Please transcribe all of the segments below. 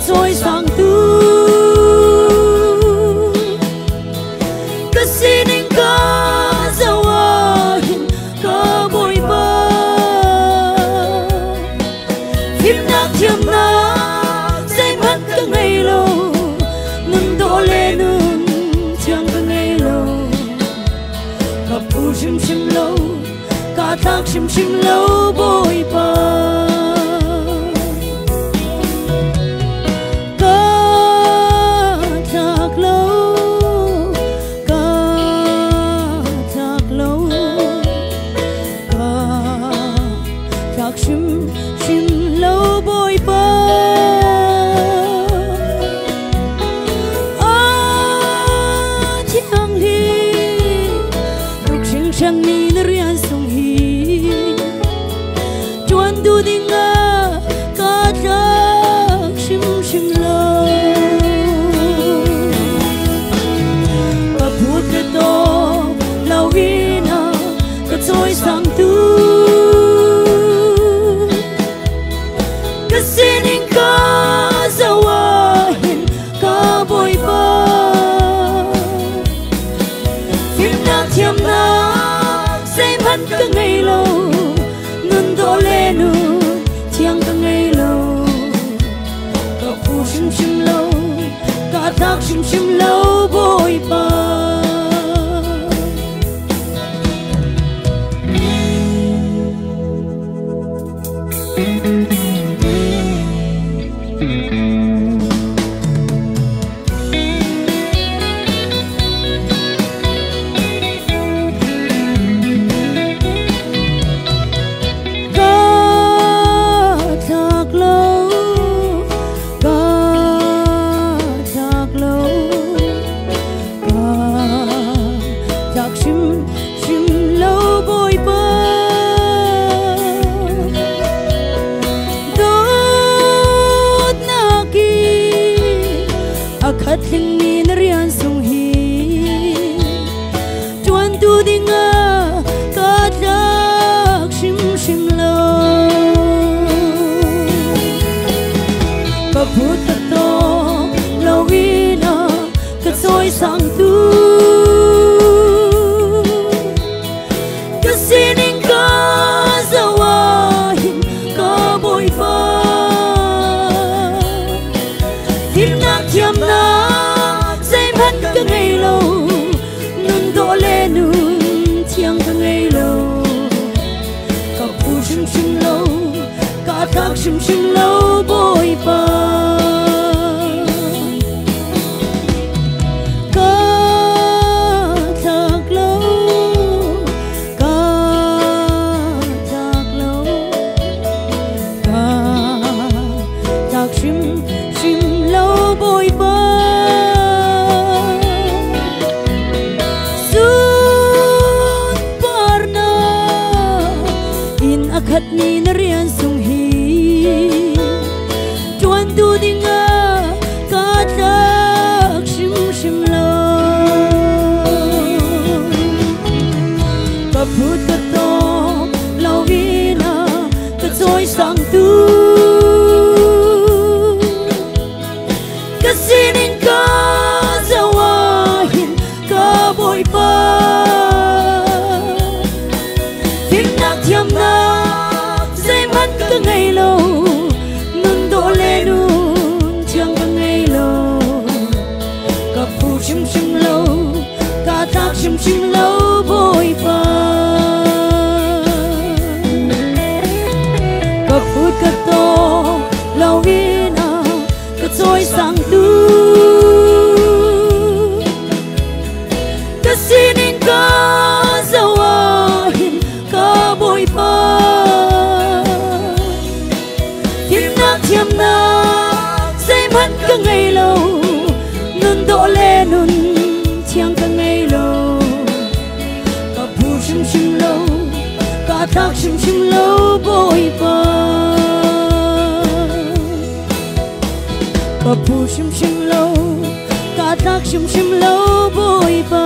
Ka cawi sang tu Ka sining ka zawahin ka Bawipa Fimnak thiamnak zeihmanh ka ngei lo Nun dawh le nun thiang ka ngei lo Ka phu hrimhrim lo ka tlak hrimhrim lo Bawipa Ka tlak lo ka tlak lo ka tlak hrimhrim lo Bawipa A thiang hi tuk hringhran mi na rian sung hi Tuan tu ding ah ka tlak hrimhrim lo Ka phut ka tawk lo in a ka cawi sang tu Ka sining ka zawahin ka Bawipa Fimnak thiamnak zeihmanh ka ngei lo Nun dawh le nun thiang ka ngei lo Ka phu hrimhrim lo ka tlak hrimhrim lo Bawipa Ka tlak lo ka tlak lo ka tlak hrimhrim lo Bawipa Dawtnak i a khat hlingmi na rian sung hi Tuan tu ding ah ka tlak hrimhrim lo Ka phut ka tawk lo in a ka cawi sang tu Ka sining ka zawahin ka Bawipa Fimnak thiamnak zeihmanh ka ngei lo Nun dawh le nun thiang ka ngei lo Ka phu hrimhrim lo ka tlak hrimhrim lo Bawipa Ka tlak lo ka tlak lo ka tlak hrimhrim lo Bawipa Sunparnak in a khat mi na rian sung hi Tuan tu ding ah ka tlak hrimhrim lo Ka phut ka tawk lo in a ka cawi sang tu Ka sining ka zawahin ka Bawipa Fimnak thiamnak zeihmanh ka ngei lo Nun dawh le nun thiang ka ngei lo Ka phu hrimhrim lo ka tlak hrimhrim lo Bawipa Ka phut ka tawk lo in a ka cawi sang tu Ka sining ka zawahin ka Bawipa Fimnak thiamnak zeihmanh ka ngei lo Nun dawh le nun thiang ka ngei lo Ka phu hrimhrim lo ka tlak hrimhrim lo Bawipa Ka phu hrimhrim lo ka tlak hrimhrim lo Bawipa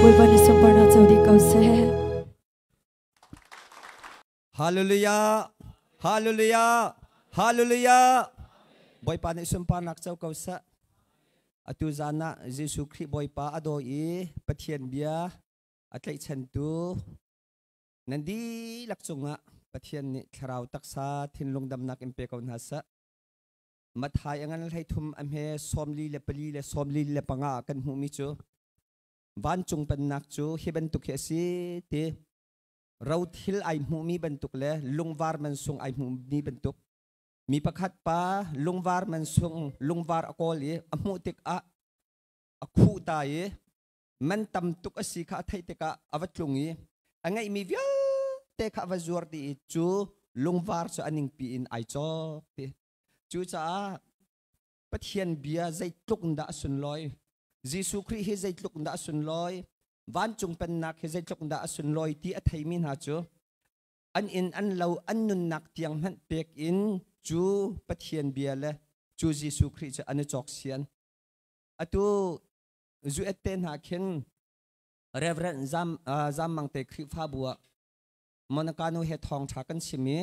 Bawipa nih sunparnak co dih ko seh. Hallelujah! Hallelujah! Hallelujah! Bawipa nih sunparnak co ko seh. Atu zan ah Jesuh Khrih Bawipa a daw i Pathian bia a tlaihchantu nan dihlak cungah Pathian nih thlarau taksa thinlung damnak in pe ko hna seh. Mathai a ngan 33 a hme 44 le 45 ah kan hmuhmi cu vancung pennak cu hi bantuk hi a si ti rothil ai hmuhmi bantuk le lungvar mansung ai hmuhmi bantuk mi pakhat pa lungvar mansung lungvar a kawl i a hmuh tikah a khuh ta i man tam tuk a si kha a theih tikah a va tlung i a ngeihmi vialte kha a va zuar dih i cu lungvar cu a ningpi in ai cawk ti. Cucaah Pathian bia zeitluk in dah a sunlawi, Jesuh Khrih hi zeitluk in dah a sunlawi, vancung pennak hi zeitluk in dah a sunlawi ti a theimi hna cu an inn an lo an nunnak tiang hmanh pek in cu Pathian bia le cu Jesuh Khrih cu an i cawk sian. Atu zuet te hna khin Reverend Zam, Zam Mang te Khrihfabu ah Monica nu he thawngṭha kan chim i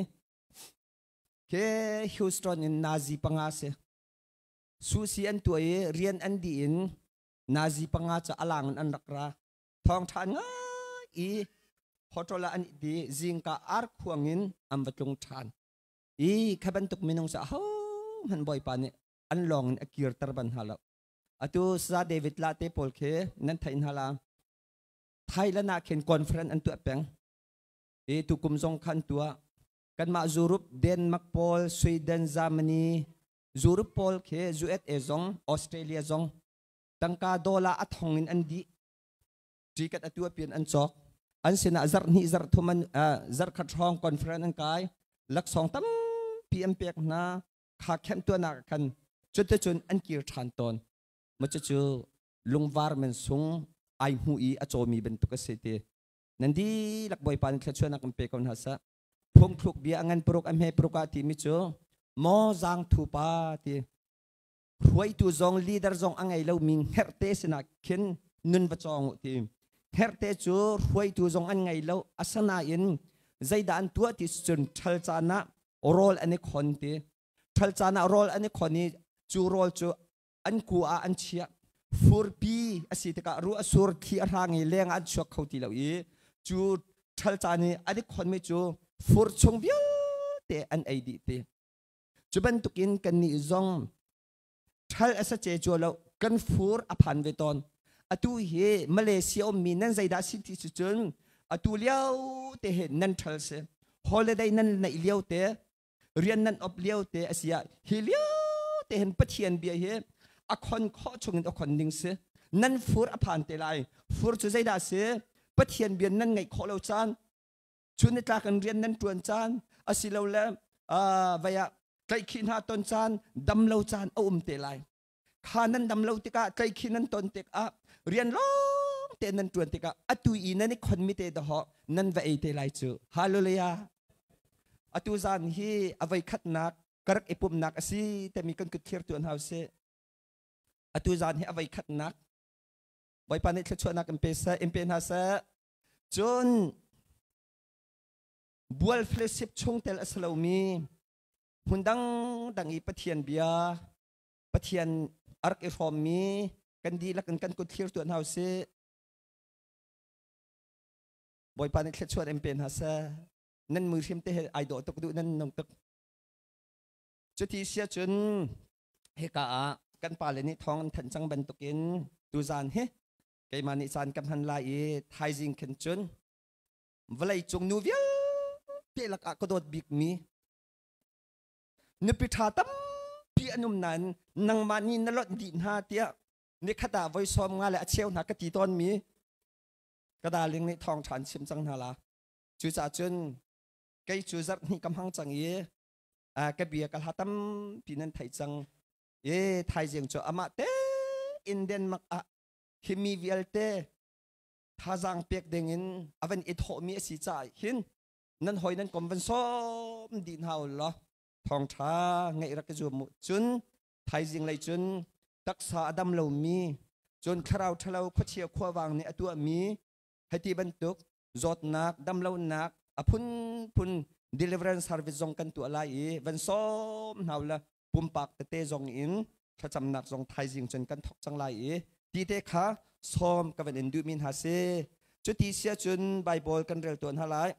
ke Houston in nazi panga si. Susi an tuah i rian an dih in nazi panga cu alang in an rak ra. Thawngṭha ngai i hotel ah an i zingka ar khuang in an va tlung ṭhan. I kha bantuk minung cu ahohmanh Bawipa nih an lawng in a kirter ban hna lo. Atu Sa David la te pawl khi nan theih hna la. Thailand ah khin conference an tuah peng. I tukum zong khan tuah. Kanmah Europe, Denmark pawl, Sweden, Germany, Europe pawl khi USA zong, Australia zong tangka dollar a thong in an dih. Ticket atu apian an cawk. An sinah zarh hnih zarh thum an zarh khat hrawng conference an kai. Laksawng tampi an pek hna. Kha khenh tuahnak khan cuticun an kir ṭhan tawn. Ma cucu lungvar man sung ai hmu i a cawmi bantuk a si ti. Nan dihlak Bawipa nih thluachuahnak in pe ko hna seh. Phungthluk bia a ngan paruk a hme paruk ah timi cu maw zaang thu pa ti hruaitu zong leader zong a ngei lomi hngerhte sinah khin nun va cawng u ti. Hngerhte cu hruaitu zong an ngei lo asanain zeidah an tuah ti cun ṭhal caan ah rawl an i khon ti. Ṭhal caan ah rawl an i khon i cu rawl cu an ku ah an chiah. Furpi a si tikah ruah a sur thli a hrang i leng ah an chuak kho ti lo i cu ṭhal caan i an i khonmi cu fur chung vialte an ei dih ti. Cu bantukin kannih zong ṭhal a sa ce cua lo kan fur a phan ve tawn. Atu hi Malaysia ummi nan zeidah si ti si cun atu lio te hi nan ṭhal si. Holiday nan neih lio te rian nan op lio te a si ah hi lio te hin Pathian bia hi a khon khawh chungin a khon ding si. Nan fur a phan te lai. Fur cu zeidah si? Pathian bia nan ngaih khawh lo caan chun ni tlak in rian nan ṭuan caan asilole vai ah tlaihkhih hna ton caan dam lo caan a um te lai. Kha nan dam lo tikah tlaihkhih nan ton tikah rian lawng te nan ṭuan tikah atu i nan i khonmi te dahawh nan va ei te lai cu. Hallelujah. Atu zan hi a voi khatnak ka rak i pumhnak a si timi kan kut thlir tuan hau sih. Atu zan hi a voi khatnak Bawipa nih thluachuahnak in pe seh, in pe hna seh. Cun bual fellowship chungtel a si lomi hmun dangdang i Pathian bia Pathian a rak i hrawmmi kan dihlak in kan kut thlir tuah hna usih. Bawipa nih thluachuah in pe hna seh. Nan mui hrim te he ai dawh tuk duh nan nung tuk. Cuti sia cun hika ah kan pale nih thawng an thanh cang bantukin tuzaan hi keimah nih caan ka hman lai i thaizing khin cun vawlei cung nu vialte lakah ka dawt bikmi nupi ṭha tampi an um nain nangmah nih na lonh dih hna tiah nikhat ah voi 50 le a cheu hna ka ti tawnmi ka darling nih thawngṭha an chim cang hna la. Cucaah cun kei cu zarh hnih ka hmang cang i ka bia ka hla tampi nan theih cang e. Thaizing cu amah te in Denmark ah himi vialte thazaang pek dingin a van i thawhmi a si caah hin nan hoi nan kom van sawm dih hna u law thawngṭha ngeih rak i zuam mu. Cun thaizing lei cun taksa a dam lomi, cun thlarau ṭhalo khuachia khuavang nih a tuahmi Hiti bantuk zawtnak, damlonak a phunphun deliverance service zong kan tuah lai i van sawm hna la pumpak tete zong in thlacamnak zong thaizing cun kan thok cang lai i ti te kha sawm ka van in duhmi hna si. Cuti sia cun Bible kan rel tuan hna lai.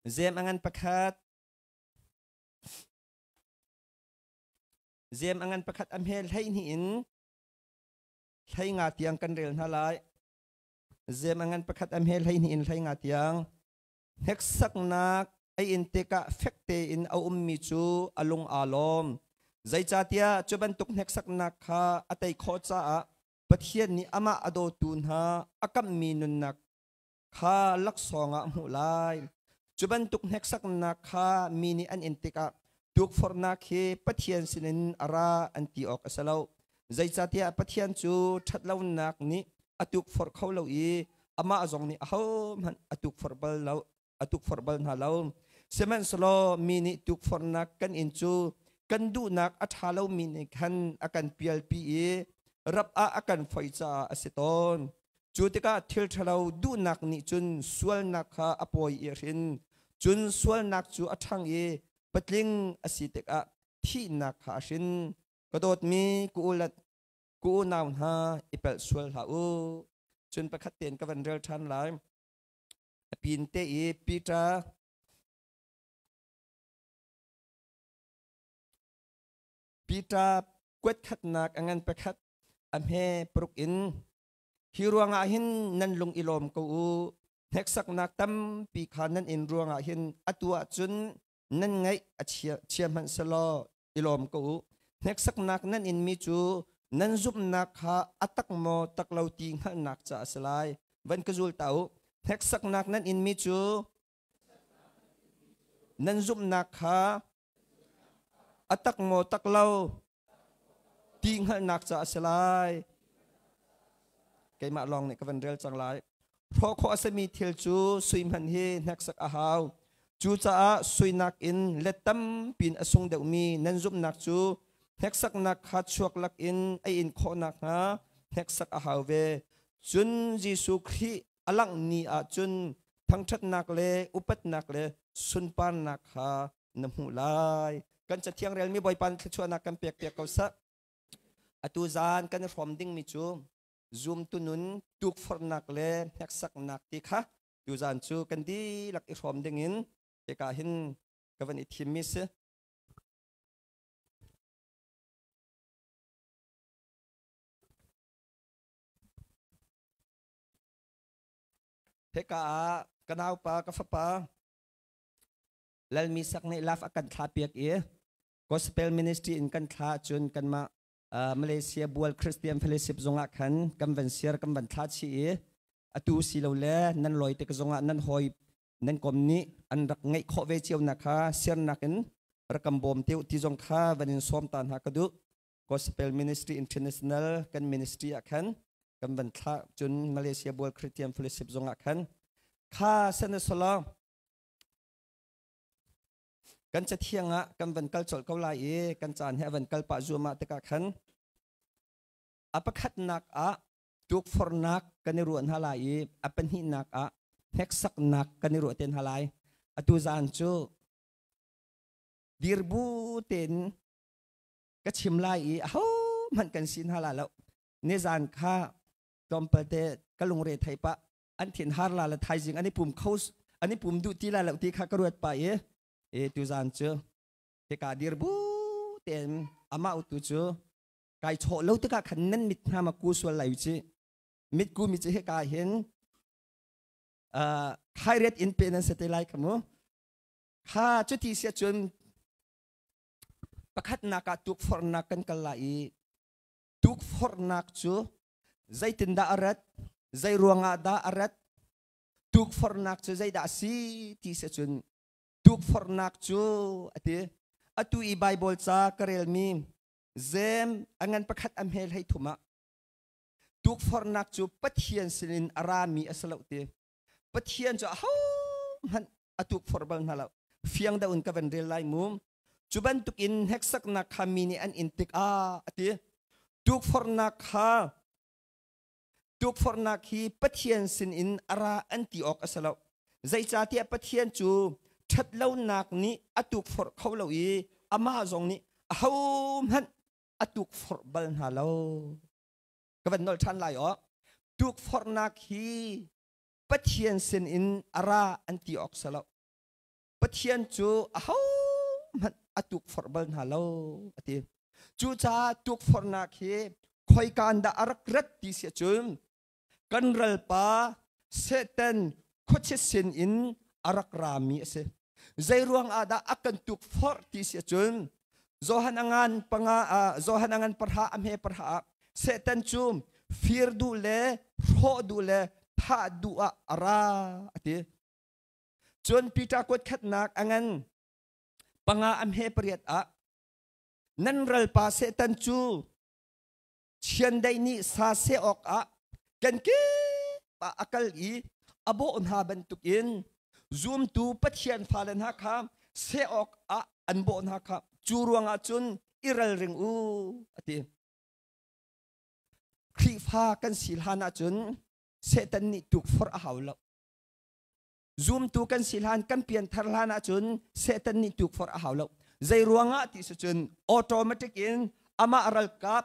Zem a ngan pakhat Zem a ngan pakhat a hme 12 in 15 tiang kan rel hna lai. Zem a ngan pakhat a hme 12 in 15 tiang. Hneksaknak a in tikah fek tein a ummi cu a lung aa lawm. Zeicahtiah cu bantuk hneksaknak kha a tei khawh caah Pathian nih amah a dawtu hna a kamhmi nunnak kha laksawng ah a hmuh lai. Cu bantuk hneksaknak kha mi nih an in tikah tukforhnak hi Pathian sinin a ra an ti awk a si lo. Zeicahtiah Pathian cu ṭhatlonak nih a tukforh kho lo i amah zong nih ahohmanh a tukforh bal lo a tukforh bal hna lo. Sihmanhsehlaw mi nih tukforhnak kan in cu kan duhnak a ṭha lomi nih khan a kan pialpi i rap ah a kan foih caah a si tawn. Cu tikah thil ṭhalo duhnak nih cun sualnak kha a pawi i a hrin. Cun sualnak cu a ṭhang i patling a si tikah thihnak kha a hrin. Ka dawtmi ka u le ka unau hna, i palh sual hlah u. Cun pakhat tein ka van rel ṭhan lai. A pin te i Peter Peter kuat khatnak a ngan pakhat a hme paruk in hi ruangah hin nan lung i lawm ko u. Hneksaknak tampi kha nan in ruangah hin atu ah cun nan ngaih a chia hmanh selaw i lawm ko u. Hneksaknak nan inmi cu nan zumhnak kha a tak maw tak lo ti hngalhnak caah a si lai. Van ka zul ta u. Hneksaknak nan inmi cu nan zumhnak kha a tak maw tak lo ti hngalhnak caah a si lai. Keimah lawng nih ka van rel cang lai. Hrawh khawh a simi thil cu sui hmanh hi hneksak a hau. Cucaah suinak in let tampi in a sung deuhmi nan zumhnak cu hneksaknak kha chuak lakin a in khawh nakhnga hneksak a hau ve. Cun Jesuh Khrih a langh ni ah cun thangṭhatnak le upatnak le sunparnak kha na hmuh lai. Kan cathiang relmi Bawipa nih thluachuahnak kan pek piak ko seh. Atu zan kan i hrawm dingmi cu zumtu nun tukforhnak le hneksaknak ti kha tuzan cu kan dihlak i hrawm dingin hika hin ka van i thimmi si. Hika ah ka naupa ka fapa Lalmi sak nih laf a kan thla piak i Gospel Ministry in kan thla cun kanmah Malaysia Bual Christian Fellowship zongah khan kan van share kan van thla chih i atu si lo le nan loi tik zongah nan hawi nan kom nih an rak ngeih khawh ve cio nak kha share nak in rak kan bawm te ti zong kha van in sawm ta hna ka duh. Gospel Ministry International kan ministry ah khan kan van thla cun Malaysia Bual Christian Fellowship zongah khan kha san Kan cathiang ah kan van kal colh ko lai i kan caan he a van kal pah zuahmah tikah khan a pakhatnak ah tukforhnak kan i ruah hna lai i a pahnihnak ah hneksaknak kan i ruah te hna lai. Atu zaan cu dirbu tein ka chim lai i ahohmanh kan si hna la lo. Nizan kha tlawmpal te ka lungre thei pah an thin har la le thaizing an i pum kho an i pum duh ti lai lo ti kha ka ruat pa i e tuzan cu hika dir bu tein amah utu cu kai chawh lo tikah khan nan mit hna ma ku sual lai chi mit ku mi chi hika hin khairiat in pe nan se te lai khamu kha cuti sia cun pakhatnak ah tukforhnak kan kal lai i tukforhnak cu zeitindah a rat zei ruangah dah a rat tukforhnak cu zeidah a si ti si cun tukforhnak cu a ti atu i Bible ca ka relmi Zem a ngan pakhat a hmel hei thum ah tukforhnak cu Pathian sinin a rami a si lo ti Pathian cu ahohmanh a tukforh bal hna lo fiang deuh in ka van rel lai mu cu bantukin hneksaknak kha mi nih an in tikah a ti tukforhnak kha. Tukforhnak hi Pathian sinin a ra an ti awk a si lo. Zeicahtiah Pathian cu ṭhatlonak nih a tukforh kho lo i amah zong nih ahohmanh a tukforh bal hna lo. Ka van nolh ṭhan lai aw. Tukforhnak hi Pathian sinin a ra an ti awk si lo. Pathian cu ahohmanh a tukforh bal hna lo a ti. Cucaah tukforhnak hi khoika in dah a rak rat ti si ahcun kan ralpa Satan khuachia sin in a rak rami a si. Zeiruang ah dah a kan tukforh ti si ahcun Johan angan panga Johan angan parha a hme parha ah Satan cu fir duh le hrawh duh le thah duh ah a ra a ti. Cun Peter kuat khatnak a ngan panga a hme pariat ah nan ralpa Satan cu chiandeih nih sa seh awkah kan kip ah a kal i a bawh hna bantukin zumtu Pathian fale hna kha seh awkah an bawh hna kha cu ruangah cun i ralring u a ti. Khrihfa kan si hlan ahcun Satan nih tukforh a hau lo. Zumtu kan si hlan kan pianthar hlan ahcun Satan nih tukforh a hau lo. Zei ruangah ti si cun automatic in amah ralkap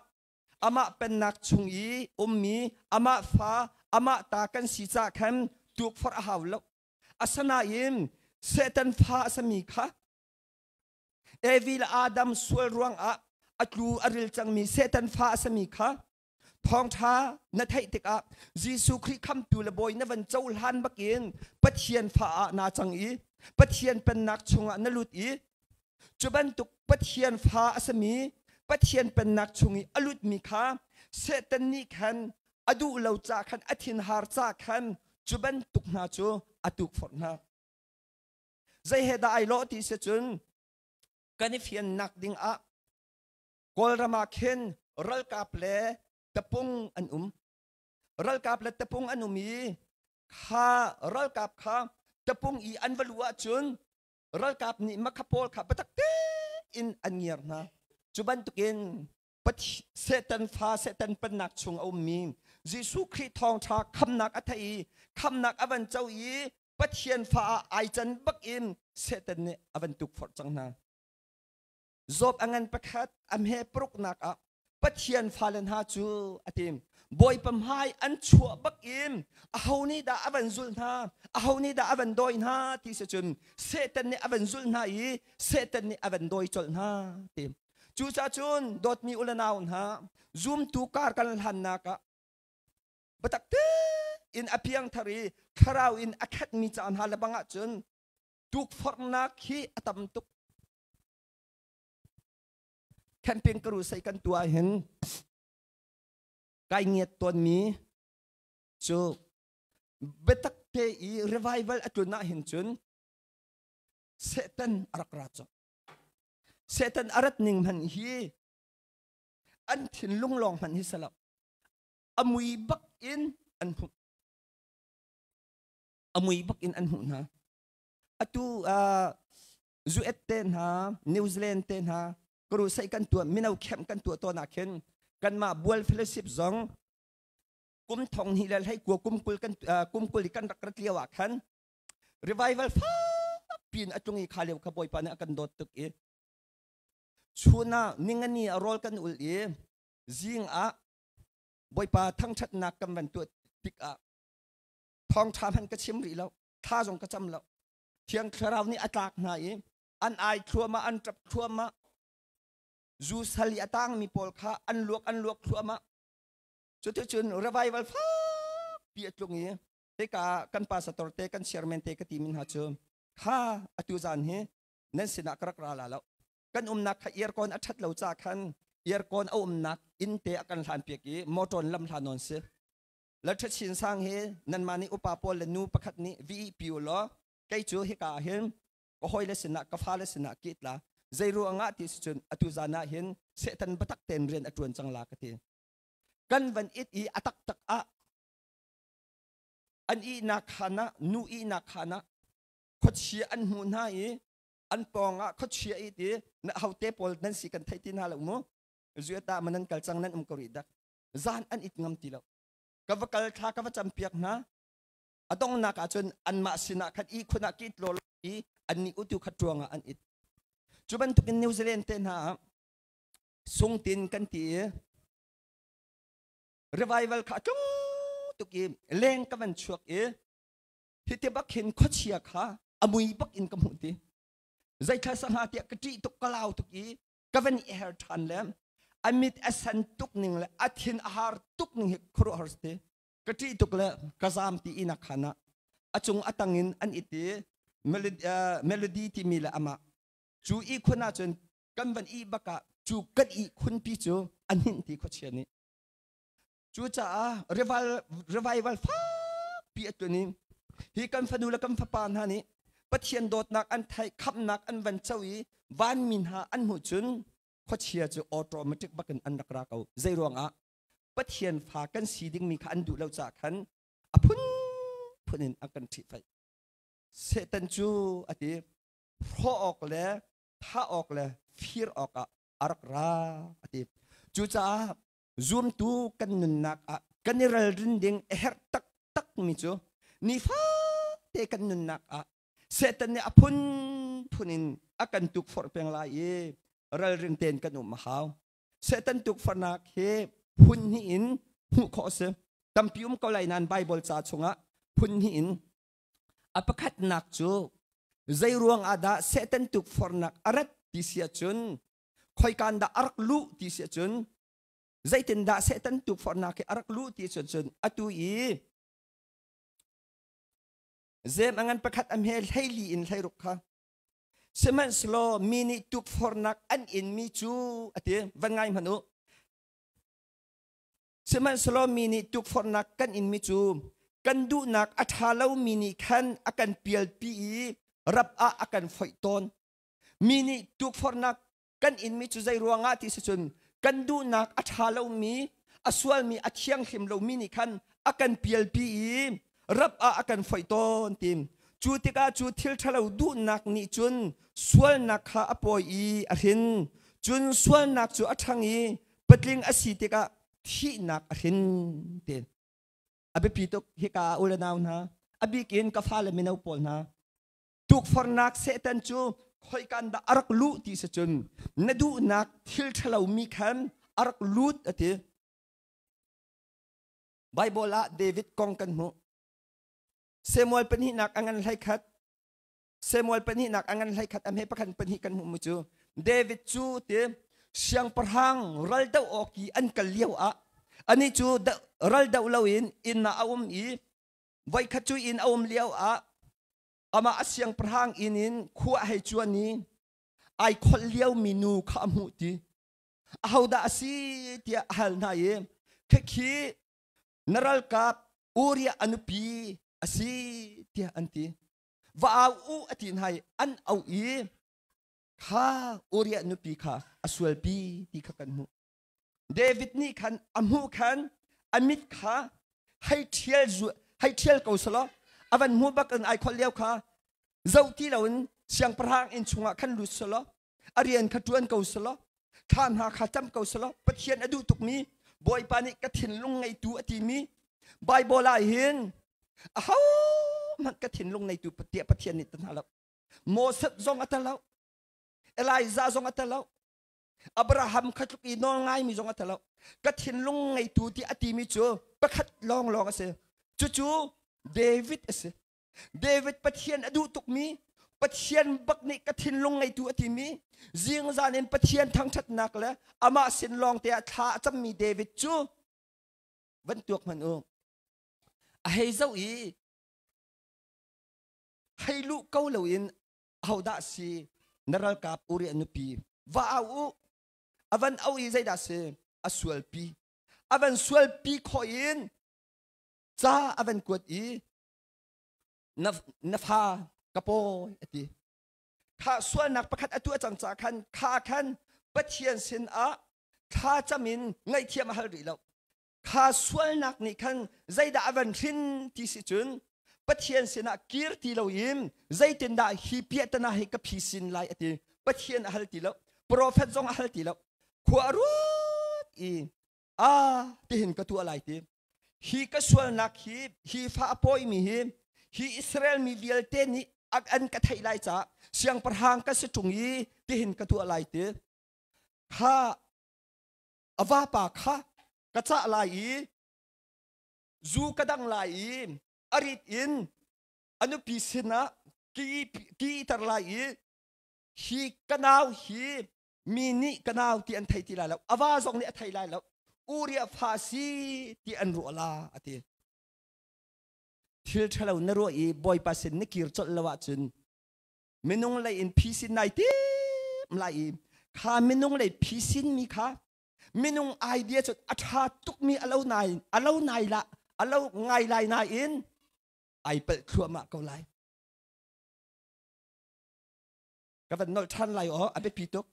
amah pennak chung i ummi amah fa amah ta kan si ca khan tukforh a hau lo. Asinain Satan fa a sami kha Evi le Adam sual ruangah a tlu a ril cangmi Satan fa a sami kha Thawngṭha na theih tikah Jesuh Khrih khamtu le bawi na van cohlan bakin Pathian fa ah naa cang i Pathian pennak chungah na lut i cu bantuk Pathian fa a simi Pathian pennak chung i a lutmi kha Satan nih khan a duh lo ca khan a thinhar ca khan cu bantuk hna cu a tukforh hna. Zei he dah ai lawh ti si cun kan i fiannak ding ah Kawlram ah khin ralkap le tapung an um. Ralkap le tapung an um i kha ralkap kha tapung i an va luh ahcun ralkap nih makha pawl kha biatak tein an ngiar hna. Cu bantukin Satan fa Satan pennak chung a ummi Jesuh Khrih thawngṭha khamnak a thei i khamnak a van co i Pathian fa ah ai can bak in Satan nih a van tukforh cang hna. Job a ngan pakhat a hme paruknak ah Pathian fale hna cu a ti. Bawipa hmai an chuah bak in aho nih dah a van zulh hna, aho nih dah a van dawi hna ti si cun Satan nih a van zulh hna i Satan nih a van dawi colh hna ti. Cucaah cun dawtmi u le nau hna, zumtu kar kan hlannak ah biatak tein a piangthar i thlarau in a khatmi ca hna le bang ahcun tukforhnak hi a tam tuk. Camping ka sei kan tuah hin kai ngiat tawnmi cu biatak te i revival a tlun ah hin cun Satan a rak ra cawk. Satan a rat ning hman hi an thinlung lawng hman hi salo. A mui bak in an hmuh. A mui bak in an hmuh hna. Atu US te hna, New Zealand te hna, crusade kan tuah, mino camp kan tuah tawn ah khin kanmah bual fellowship zong kum thong hnih le hlei kua kum kul kan kum kul i kan rak rat lio ah khan revival fak pin a tlung i kha lio kha bawipa nih a kan dawt tuk i chun ah ningani a rawl kan ul i zing ah bawipa thangṭhatnak kan van tuah tik ah thawngṭha hmanh ka chim rih lo thla zong ka cam lo Thiang Thlarau nih a tlak hna i an ai thluahmah, an ṭap thluahmah. Zu sal i a tangmi pawl kha an luak an luak thluahmah. Cuticun revival fakpi a tlung i hika kan pastor te kan chairman te ka timi hna cu kha atu zan hi nan sinah ka rak ra la lo. Kan umnak kha aircon a ṭhat lo ca khan aircon a umnak inn te a kan hlan piak i motor lam hla nawn si. Lalṭha Chin Sang hi nanmah nih upa pawl le nu pakhat nih VEP u law kei cu hika ah hin ka hawile sinah ka fale sinah kit la zei ruangah ti si cun atu zan ah hin Satan biatak tein rian a ṭuan cang la ka ti. Kan van it i a taktak ah an ihnak khaan ah nu ihnak khaan ah khuachia an hmuh hna i an pawng ah khuachia i ti na hote pawl nan si kan theih ti hna lo mu zuata manan kal cang nan um ko rih dak zan an it ngam ti lo. Ka va kal thla ka va campiak hna. A donghnak ah cun anmah sinah khan ihkhun ah ka it law i annih utu khat ruangah an it. Cu bantukin New Zealand te hna ah sungtin kan ti i revival kha a tlung tuk i leng ka van chuak i hiti bak hin khuachia kha a mui bak in ka hmuh ti. Zeithla sangha tiah ka ṭih tuk ka lau tuk i ka van i her ṭhan le a mit a san tuk ning le a thin a har tuk ning hi khuaruahhar si. Ka ṭih tuk le ka zaam ti inak khan ah a cung a tang in an it i melody timi le amah cu ihkhun ahcun kan van ih bak ah cu kan ihkhun pi cu a hninh ti khuachia nih. Cucaah revival fakpi a tlun i hi kan fanu le kan fapa hna nih Pathian dawtnak an theih, khamhnak an van co i vanmi hna an hmuh cun khuachia cu automatic bakin an rak ra ko. Zei ruangah? Pathian fa kan si dingmi kha an duh lo caah khan a phunphun in an kan ṭhihphaih. Satan cu a ti, hrawh awk le thah awk le fir awkah a rak ra a ti. Cucaah zumtu kan nunnak ah kan i ralrin ding a herh taktakmi cu nifate kan nunnak ah Satan nih a phunphun in a kan tukforh peng lai i ralring tein kan um a hau. Satan tukforhnak hi phun hnih in hmuh khawh a si. Tampi um ko lai nain Baibal ca chungah phun hnih in. A pakhatnak cu zei ruang ah dah Satan tukforhnak a rat ti si ahcun khoikaan dah a rak luh ti si ahcun zeitindah Satan tukforhnak hi a rak luh ti si ahcun atu i Zem a ngan pakhat a hme 14 in 16 kha Sihmanhsehlaw mi nih tukforhnak an inmi cu a ti van ngai hmanh u. Sihmanhsehlaw mi nih tukforhnak kan inmi cu kan duhnak a ṭha lomi nih khan a kan pialpi i rap ah a kan foih tawn. Mi nih tukforhnak kan inmi cu zei ruangah ti si cun kan duhnak a ṭha lomi, a sualmi, a thianghlim lomi nih khan a kan pialpi i rap ah a kan foih tawn ti. Cu tikah cu thil ṭhalo duhnak nih cun sualnak kha a pawi i a hrin. Cun sualnak cu a ṭhang i patling a si tikah thihnak a hrin ti. A biapi tuk hika ah u le nau hna, a bik in ka fale mino pawl hna, tukforhnak Satan cu khoikan dah a rak luh ti si cun na duhnak thil ṭhalo mi khan a rak lut a ti. Baibal ah David kong kan hmuh. Samuel pahnihnak a ngan 11. Samuel pahnihnak a ngan 11 a hme pakhat pahnih kan hmuh mu cu David cu ti siangpahrang ral doh awk i an kal lio ah ani cu ral doh loin inn ah a um i voikhat cu inn a um lio ah amah a siangpahrang inn in khua hei cuan i ai kholh lio mi nu kha a hmuh ti. Ahodah a si tiah a hal hna i khikhi na ralkap Uriah a nupi a si tiah an ti. Va au u a ti hna i an auh i kha Uriah nupi kha a sualpi ti kha kan hmuh. David nih khan a hmuh khan a mit kha hei ṭhial hei ṭhial ko selaw a van hmuh bak in ai kholh lio kha zoh ti loin siangpahrang inn chungah khan lut selaw a rian kha ṭuan ko selaw thla hna kha cam ko selaw Pathian a duh tukmi Bawipa nih ka thinlung ngeitu a timi Baibal ah hin ahohmanh ka thinlung ngeitu tiah Pathian nih ta hna lo. Moses zong a tel lo, Elijah zong a tel lo, Abraham kha tluk i nawl ngaimi zong a tel lo. Ka thinlung ngeitu ti a timi cu pakhat lawnglawng a si. Cucu David a si. David Pathian a duh tukmi, Pathian bak nih ka thinlung ngeitu a timi, zingzan in Pathian thangṭhatnak le amah sin lawng te ah thla a cammi David cu van tuak hmanh u. A hei zoh i hei luh ko loin ahodah si na ralkap Uriah nupi va au u. A van au i zeidah si a sualpi. A van sualpi khawh in ca a van kuat i na fa ka pawi a ti. Kha sualnak pakhat a tuah cang caah khan kha khan Pathian sin ah thla cam in ngaihthiam a hal rih lo. Kha sualnak nih khan zeidah a van hrin ti si cun Pathian sinah kir ti loin zeitindah hi piahtana hi ka phisin lai a ti. Pathian a hal ti lo. Profet zong a hal ti lo. Khua a ruat i ah tihin ka tuah lai ti. Hi ka sualnak hi, hi fa a pawimi hi, hi Israel mi vialte nih an ka theih lai caah siangpahrang ka si ṭung i tihin ka tuah lai ti. Kha a vapa kha ka cah lai i zu ka dang lai i a rit in a nupi sinah ki iter lai i hi ka nau hi mi nih ka nau ti an thei ti lai lo, a va zong nih a thei lai lo, Uriah fa si ti an ruah la a ti. Thil ṭhalo na ruah i Bawipa sin na kir colh lo ahcun minung lei in phisin nai tim lai i kha minung lei phisin mi kha minung idea cu a ṭha tukmi a lo nai a lo nai la a lo ngai lai nain ai palh thluahmah ko lai. Ka van nolh ṭhan lai aw, a biapi tuk.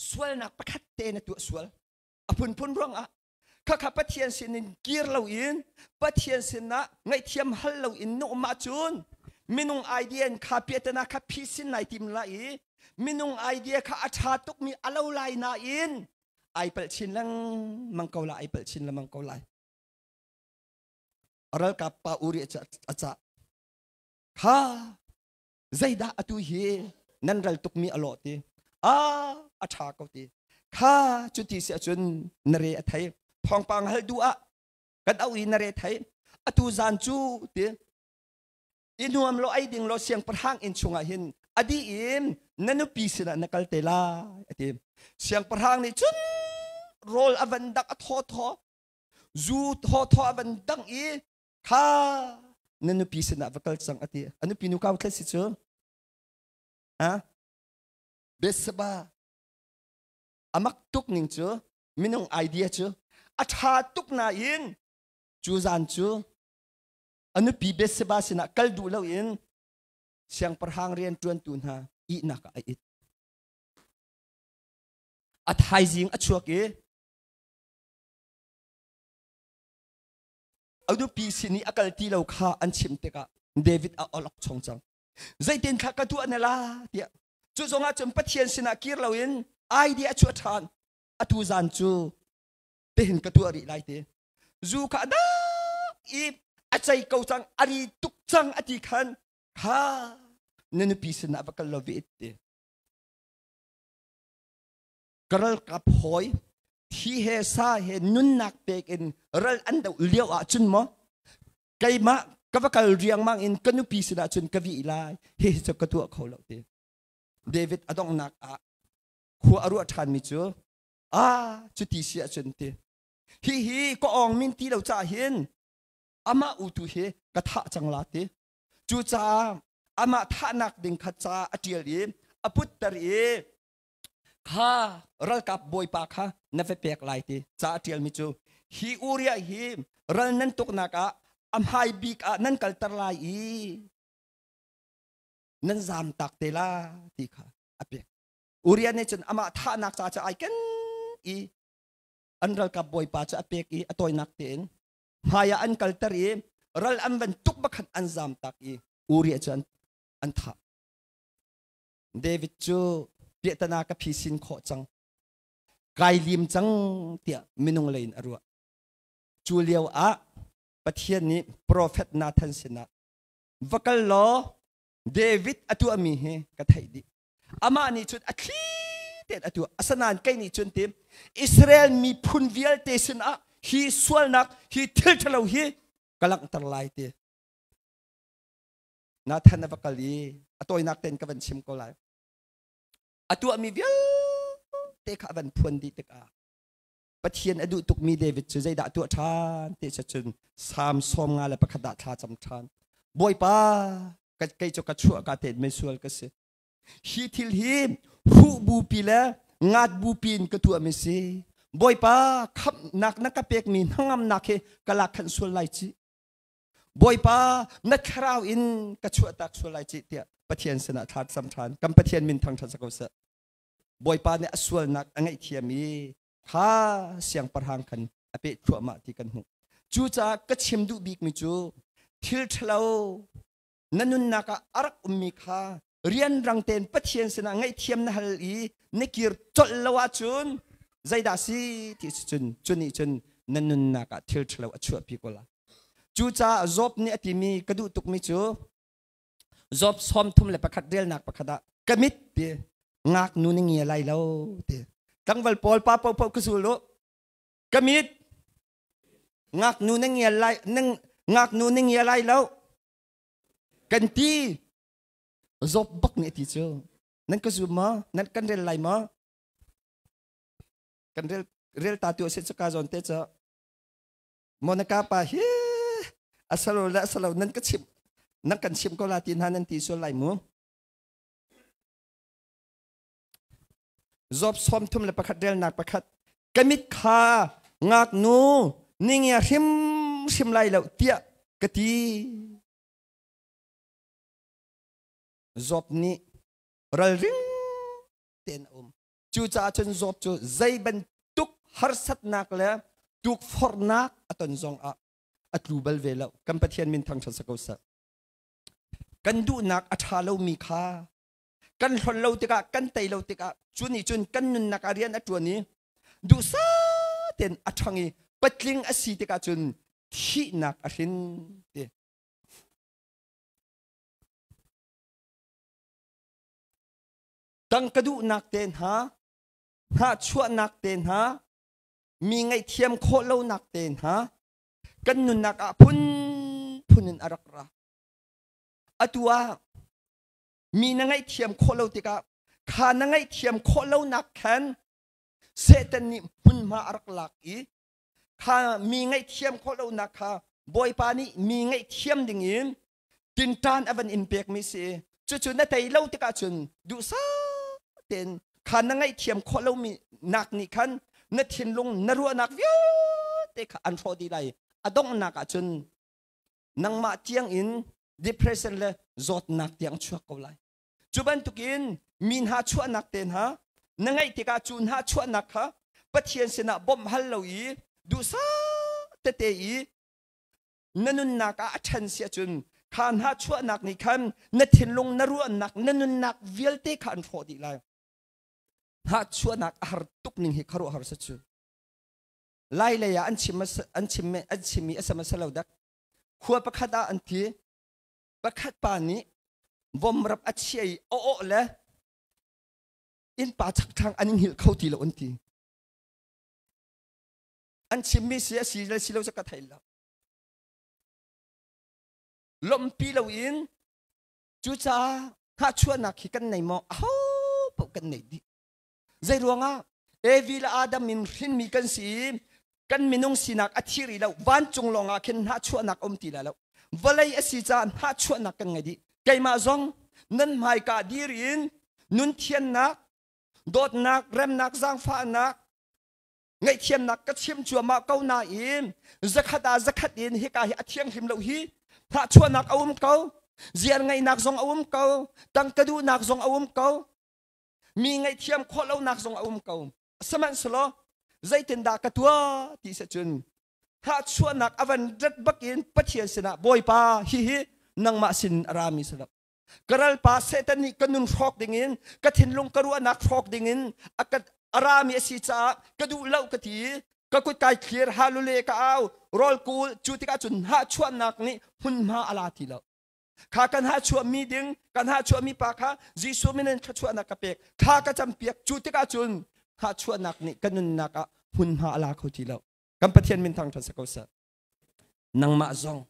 Sualnak pakhat te na tuah sual a phunphun ruangah khakha Pathian sinin kir loin, Pathian sinah ngaihthiam hal loin na um ahcun minung idea in kha piatana kha phisin lai tim lai i minung idea kha a ṭha tukmi a lo lai nain ai palh chin lengmang ko lai, ai palh chin lengmang ko lai. Ralkap pa Uri a cah kha, zeidah atu hi nan ral tukmi a lawh ti? A a ṭha ko ti. Kha cuti si ahcun na re a thei, thawngpang hal duh ah kan auh i na re thei atu zan cu ti i nuam lo ei ding lo siangpahrang inn chungah hin a dih in na nupi sinah na kal te lai a ti. Siangpahrang nih cun rawl a van dak, a thaw thaw zu thaw thaw a van dang i kha na nupi sinah va kal cang a ti. A nupi nu kau thlet si cu ha Betsaba. Amak tuk ning cu minung idea cu a ṭha tuk nain cu zan cu a nupi Betsaba sinah kal duh loin siangpahrang rian ṭuantu hna ihnak ah a it. A thaizing a chuak i a nupi sin i a kal ti lo kha an chim tikah David a olok chong cang. Zeitin thla ka tuah na la tiah. Cu zongah cun Pathian sinah kir loin idea a chuah ṭhan. Atu zan cu tihin ka tuah rih lai ti. Zu kha a dak i a cei ko cang, a ri tuk cang a ti khan, kha na nupi sinah va kal lo ve ti. Ka ralkap hawi thi he sa he nunnak pek in ral an doh lio ah cun maw keimah ka va kal riangmang in ka nupi sinah cun ka vih lai, hi cu ka tuah kho lo ti. David a donghnak ah khua a ruah ṭhan mi cu, a cuti si ahcun ti, hi hi ka awng min ti lo caah hin amah utu hi ka thah cang la ti. Cucaah amah thahnak ding kha ca a ṭial i a putter i kha ralkap bawipa kha na va pek lai ti. Ca a ṭialmi cu, hi Uriah hi ral nan tuknak ah a hmai bik ah nan kalter lai i nan zam tak te la ti kha a pek. Uriah nih cun amah thahnak ca cu ai ken i an ralkap bawipa cu a pek i a tawinak tein hmai ah an kalter i ral an van tuk bakhan an zam tak i Uriah cu an thah. David cu piahtana ka phisin khawh cang, kai lim cang tiah minung lei in a ruah. Cu lio ah Pathian nih profet Nathan sinah va kal law, David a tuahmi hi ka theih dih, amah nih cun a thli tein a tuah, asanain kei nih cun tim Israel miphun vialte sinah hi sualnak, hi thil ṭhalo hi ka langhter lai ti. Nathan a va kal i a tawinak tein ka van chim ko lai. A tuahmi vialte kha a van phuan dih tikah Pathian a duh tukmi David cu zeidah tuah ṭhan ti cun Salm 51 ah thla cam ṭhan. Bawipa, kei cu ka chuah ka tein misual ka si. Hi thil hi huh bupi le ngat bupi in ka tuahmi si. Bawipa, khamhnak na ka pekmi hnangamnak hi ka lak khan sual lai ci. Bawipa, na thlarau in ka chuahtak sual lai ci tiah Pathian sinah thla cam ṭhan. Kan Pathian min thangṭhat sa ko seh. Bawipa nih a sualnak a ngaihthiam i kha siangpahrang khan a peh thluahmah ti kan hmuh. Cucaah ka chim duh bikmi cu thil ṭhalo na nunnak ah a rak ummi kha rianrang tein Pathian sinah ngaihthiam na hal i na kir colh lo ahcun zeidah si ti cun cu nih cun. na nunnak ah thil ṭhalo a chuahpi ko lai. Cucaah Job nih a timi ka duh tukmi cu Job 31 relnak pakhat ah ka mit ti ngaknu na ngia lai lo ti. Tlangval pawl pa paohpaoh ka zul u. Ka mit ngaknu na ngia lai ngaknu na ngia lai lo kan ti. Job bak nih a ti cu. Nan ka zum maw? Nan kan rel lai maw? Kan rel rel ta tu a si cuka zawn te cu. Monica pa hi asalo le asalo nan ka chim nan kan chim ko la ti hna nan ti sual lai mu. Job 31 relnak pakhat ka mit kha ngaknu ningia hrim hrim lai lo tiah ka ti. Job nih ralring tein a um. Cucaah cun Job cu zei bantuk harsatnak le tukforhnak a ton zong ah a tlu bal ve lo. Kan Pathian min thangṭhat si ko seh. Kan duhnak a ṭha lomi kha kan hlon lo tikah kan tei lo tikah cu nih cun kan nunnak ah rian a ṭuan i duhsah tein a ṭhang i patling a si tikah cun thihnak a hrin ti. Tangka duhnak te hna, hnahchuahnak te hna, mi ngaihthiam khawh lonak te hna, kan nunnak ah phunphun in a rak ra. Atu ah mi na ngaihthiam khawh lo tikah kha na ngaihthiam khawh lonak khan Satan nih hmunhma a rak lak i kha mi ngaihthiam khawh lonak kha Bawipa nih mi ngaihthiam dingin tinṭan a van in pekmi si. Cucu na tei lo tikah cun duhsah tein kha na ngaihthiam khawh lomi nak nih khan na thinlung na ruahnak vialte kha an hrawh dih lai. A donghnak ah cun nangmah tiang in depression le zawtnak tiang chuak ko lai. Cu bantukin mi hna chuahnak te hna na ngeih tikah cu hna chuahnak kha Pathian sinah bawmh hal lo i duhsah tete i na nunnak ah a ṭhen si ahcun kha hna chuahnak nih khan na thinlung na ruahnak na nunnak vialte kha an hrawh dih lai. Hna chuahnak a har tuk ning hi khuaruahhar si cu. Lai lei ah an chim an chim an chimmi a sam a lo dak. Khua pakhat ah an thi. Pakhat pa nih vomrap a chia i a awh le innpa chakthlang an i hngilh kho ti lo an ti. An chimmi si a si le si lo cu ka thei lo. Lawmhpi loin cucaah hnahchuahnak hi kan nei maw? Aho paoh kan nei dih. Zei ruangah Evi le Adam in hrinmi kan si i kan minung sinak a thi rih lo. Vancung lawngah khin hnahchuahnak a um ti lai lo. Vawlei a si caah hnahchuahnak kan ngei dih. Keimah zong nan hmaika dir in nun thiannak, dawtnak, remnak, zaangfahnak, ngaihthiamnak ka chim cuahmah ko nain zakhat ah zakhat in hika hi a thianghlim lo hi hnahchuahnak a um ko ziar ngeihnak zong a um ko tangka duhnak zong a um ko mi ngaihthiam khawh lonak zong a um ko sihmanhsehlaw zeitindah ka tuah ti si cun hnahchuahnak a van rat bakin Pathian sinah Bawipa hihi nangmah sin a rami si lo ka ralpa Satan nih ka nun hrawk dingin ka thinlung ka ruahnak hrawk dingin a ka a rami a si caah ka duh lo ka ti ka kut kai thlir halule ka au rawl kul cu tikah cun hnahchuahnak nih hmunhma a la ti lo kha kan hahchuahmi ding kan hahchuahmi pa kha Jesuh min in thluachuahnak ka pek thla ka campiak cu tikah cun hahchuahnak nih ka nunnak ah hmunhma a la kho ti lo kan Pathian min thangṭhat si ko seh nangmah zong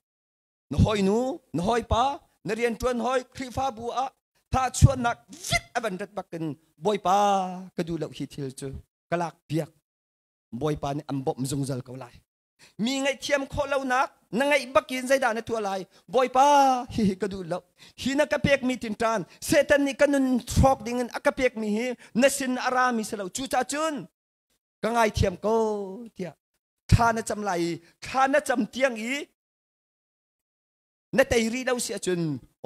na hawinu na hawipa na rianṭuan hawi Khrihfabu ah thahchuahnak vit a van rat bakin Bawipa ka duh lo hi thil cu ka lak piak Bawipa nih an bawmh zungzal ko lai mi ngaihthiam khawh lonak na ngeih bakin zeidah na tuah lai Bawipa hihi ka duh lo hi na ka pekmi tinṭan Satan nih ka nun hrawk dingin a ka pekmi hi na sin a rami si lo cucaah cun ka ngaithiam ko tiah thla na cam lai i thla na cam tiang i na tei rih lo si ahcun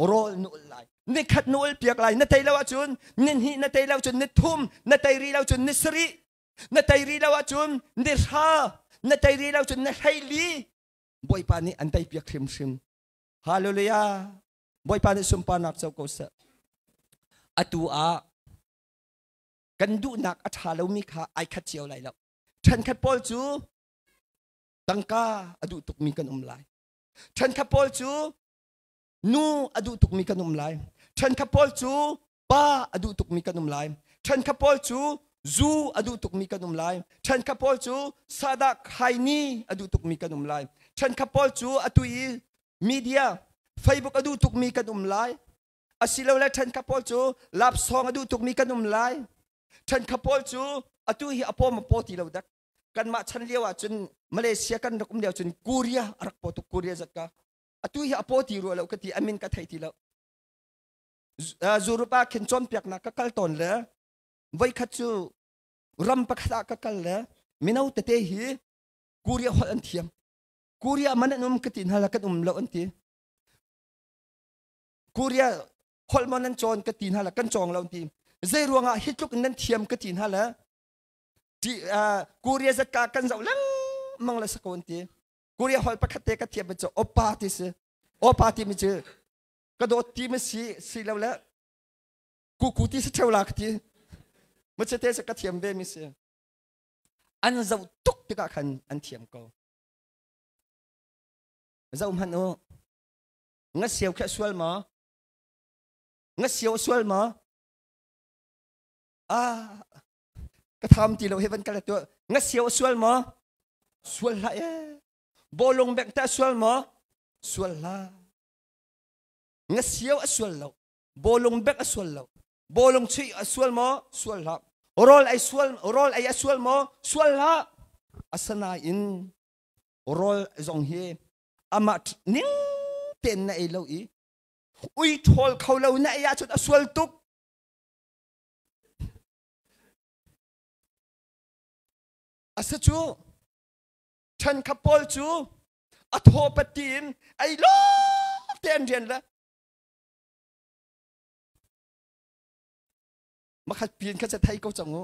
rawl na ul lai ni khat na ul piak lai na tei lo ahcun ni hnih na tei lo cun ni thum na tei rih lo cun ni sarih na tei rih lo ahcun ni hra na tei rih lo cun ni hleili Bawipa nih an tei piak hrimhrim Hallelujah Bawipa nih sunparnak co ko seh atu ah kan duhnak a ṭha lomi kha ai khat cio lai lo ṭhenkhat pawl cu. Tangka a duh tukmi kan um lai. Ṭhenkhat pawl cu nu a duh tukmi kan um lai. Ṭhenkhat pawl cu pa a duh tukmi kan um lai. Ṭhenkhat pawl cu zu a duh tukmi kan um lai. Ṭhenkhat pawl cu sadah khaini a duh tukmi kan um lai. Ṭhenkhat pawl cu atu i media Facebook a duh tukmi kan um lai. Asilole ṭhenkhat pawl cu lapsawng a duh tukmi kan um lai. Ṭhenkhat pawl cu atu hi a paw ma paw ti lo dak. Kanmah chan lio ah cun Malaysia kan rak um lio cun Korea a rak paw tuk Korea zat ka. Atu hi a paw ti rua lo ka ti amin ka thei ti lo. Zurup ah khin cawnpiaknak ka kal tawn le voikhat cu ram pakhat ah ka kal le mino tete hi Korea holh an thiam. Korea man an um ka ti hna la kan um lo an ti. Korea holh maw nan cawn ka ti hna la kan cawng lo an ti. Zei ruangah hi tluk in nan thiam ka ti hna la Korea zatka kan zoh lengmang le sako an ti. Korea holh pakhat te ka thiam cu oppa ti si. Oppa ti mi cu ka dawt ti mi si si lo le kuku ti si theu la ka ti. Mace te ka thiam ve mi si. An zoh tuk tikah khan an thiam ko. Zoh hmanh u. Nga siau kha sual maw? Nga siau sual maw? Ah, ka tham ti lo he van kal tu nga siau sual maw? Sual hlah e. Bolong bek ta sual maw? Sual hlah. Nga siau a sual lo. Bolong bek a sual lo. Bolong chui a sual maw? Sual hlah. Rawl ai sual rawl ai a sual maw? Sual hlah. Asanain rawl zong hi amah ning tein na ei lo i ui thawl kho lo na ei ahcun a sual tuk. Asa cu ṭhen kha pawl cu a thaw patti in ei lawng te an rian le makhat pin kha ca thei ko cang u.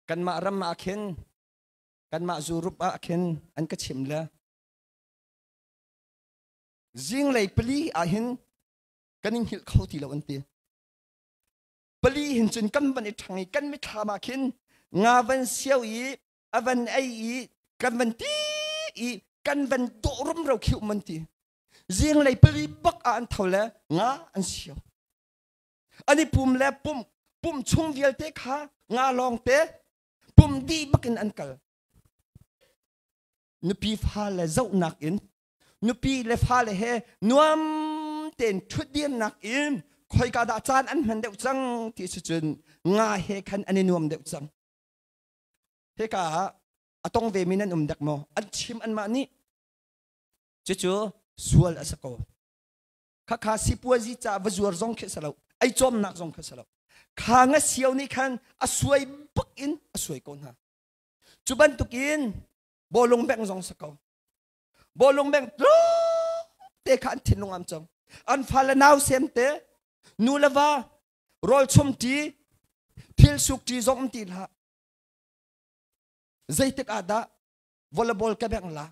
Kanmah ram ah khin kanmah zurup ah khin an ka chim le zinglei pali ah hin kan in hngilh kho ti lo an ti. Pali hin cun kan van i ṭhang i kan mithlam ah khin nga van sio i a van ei i kan van ti i kan van dawh rumro khi um an ti. Zinglei pali bak ah an tho le nga an sio. An i pum le pum pum chung vialte kha nga lawng te pum dih bakin an kal. Nupi fale zohnak in nupi le fale he nuam tein ṭhutdirnak in khoika dah caan an hman deuh cang ti si cun nga he khan an i nuam deuh cang. Hika ah a tong ve mi nan um dek maw? An chim anmah nih. Cucu sual a si ko. Khakha sipuazi ca va zuar zong khi si lo. Ei cawmnak zong khi si lo. Kha nga sio nih khan a suai bak in a suai ko hna. Cu bantukin bawlung beng zong si ko. Bawlung beng te kha an thinlung am cang. An fale nau sem te, nu le va, rawl chum ṭi, thil suk ṭi zong um ti hlah. Zeitik ah dah volleyball ka bengh la?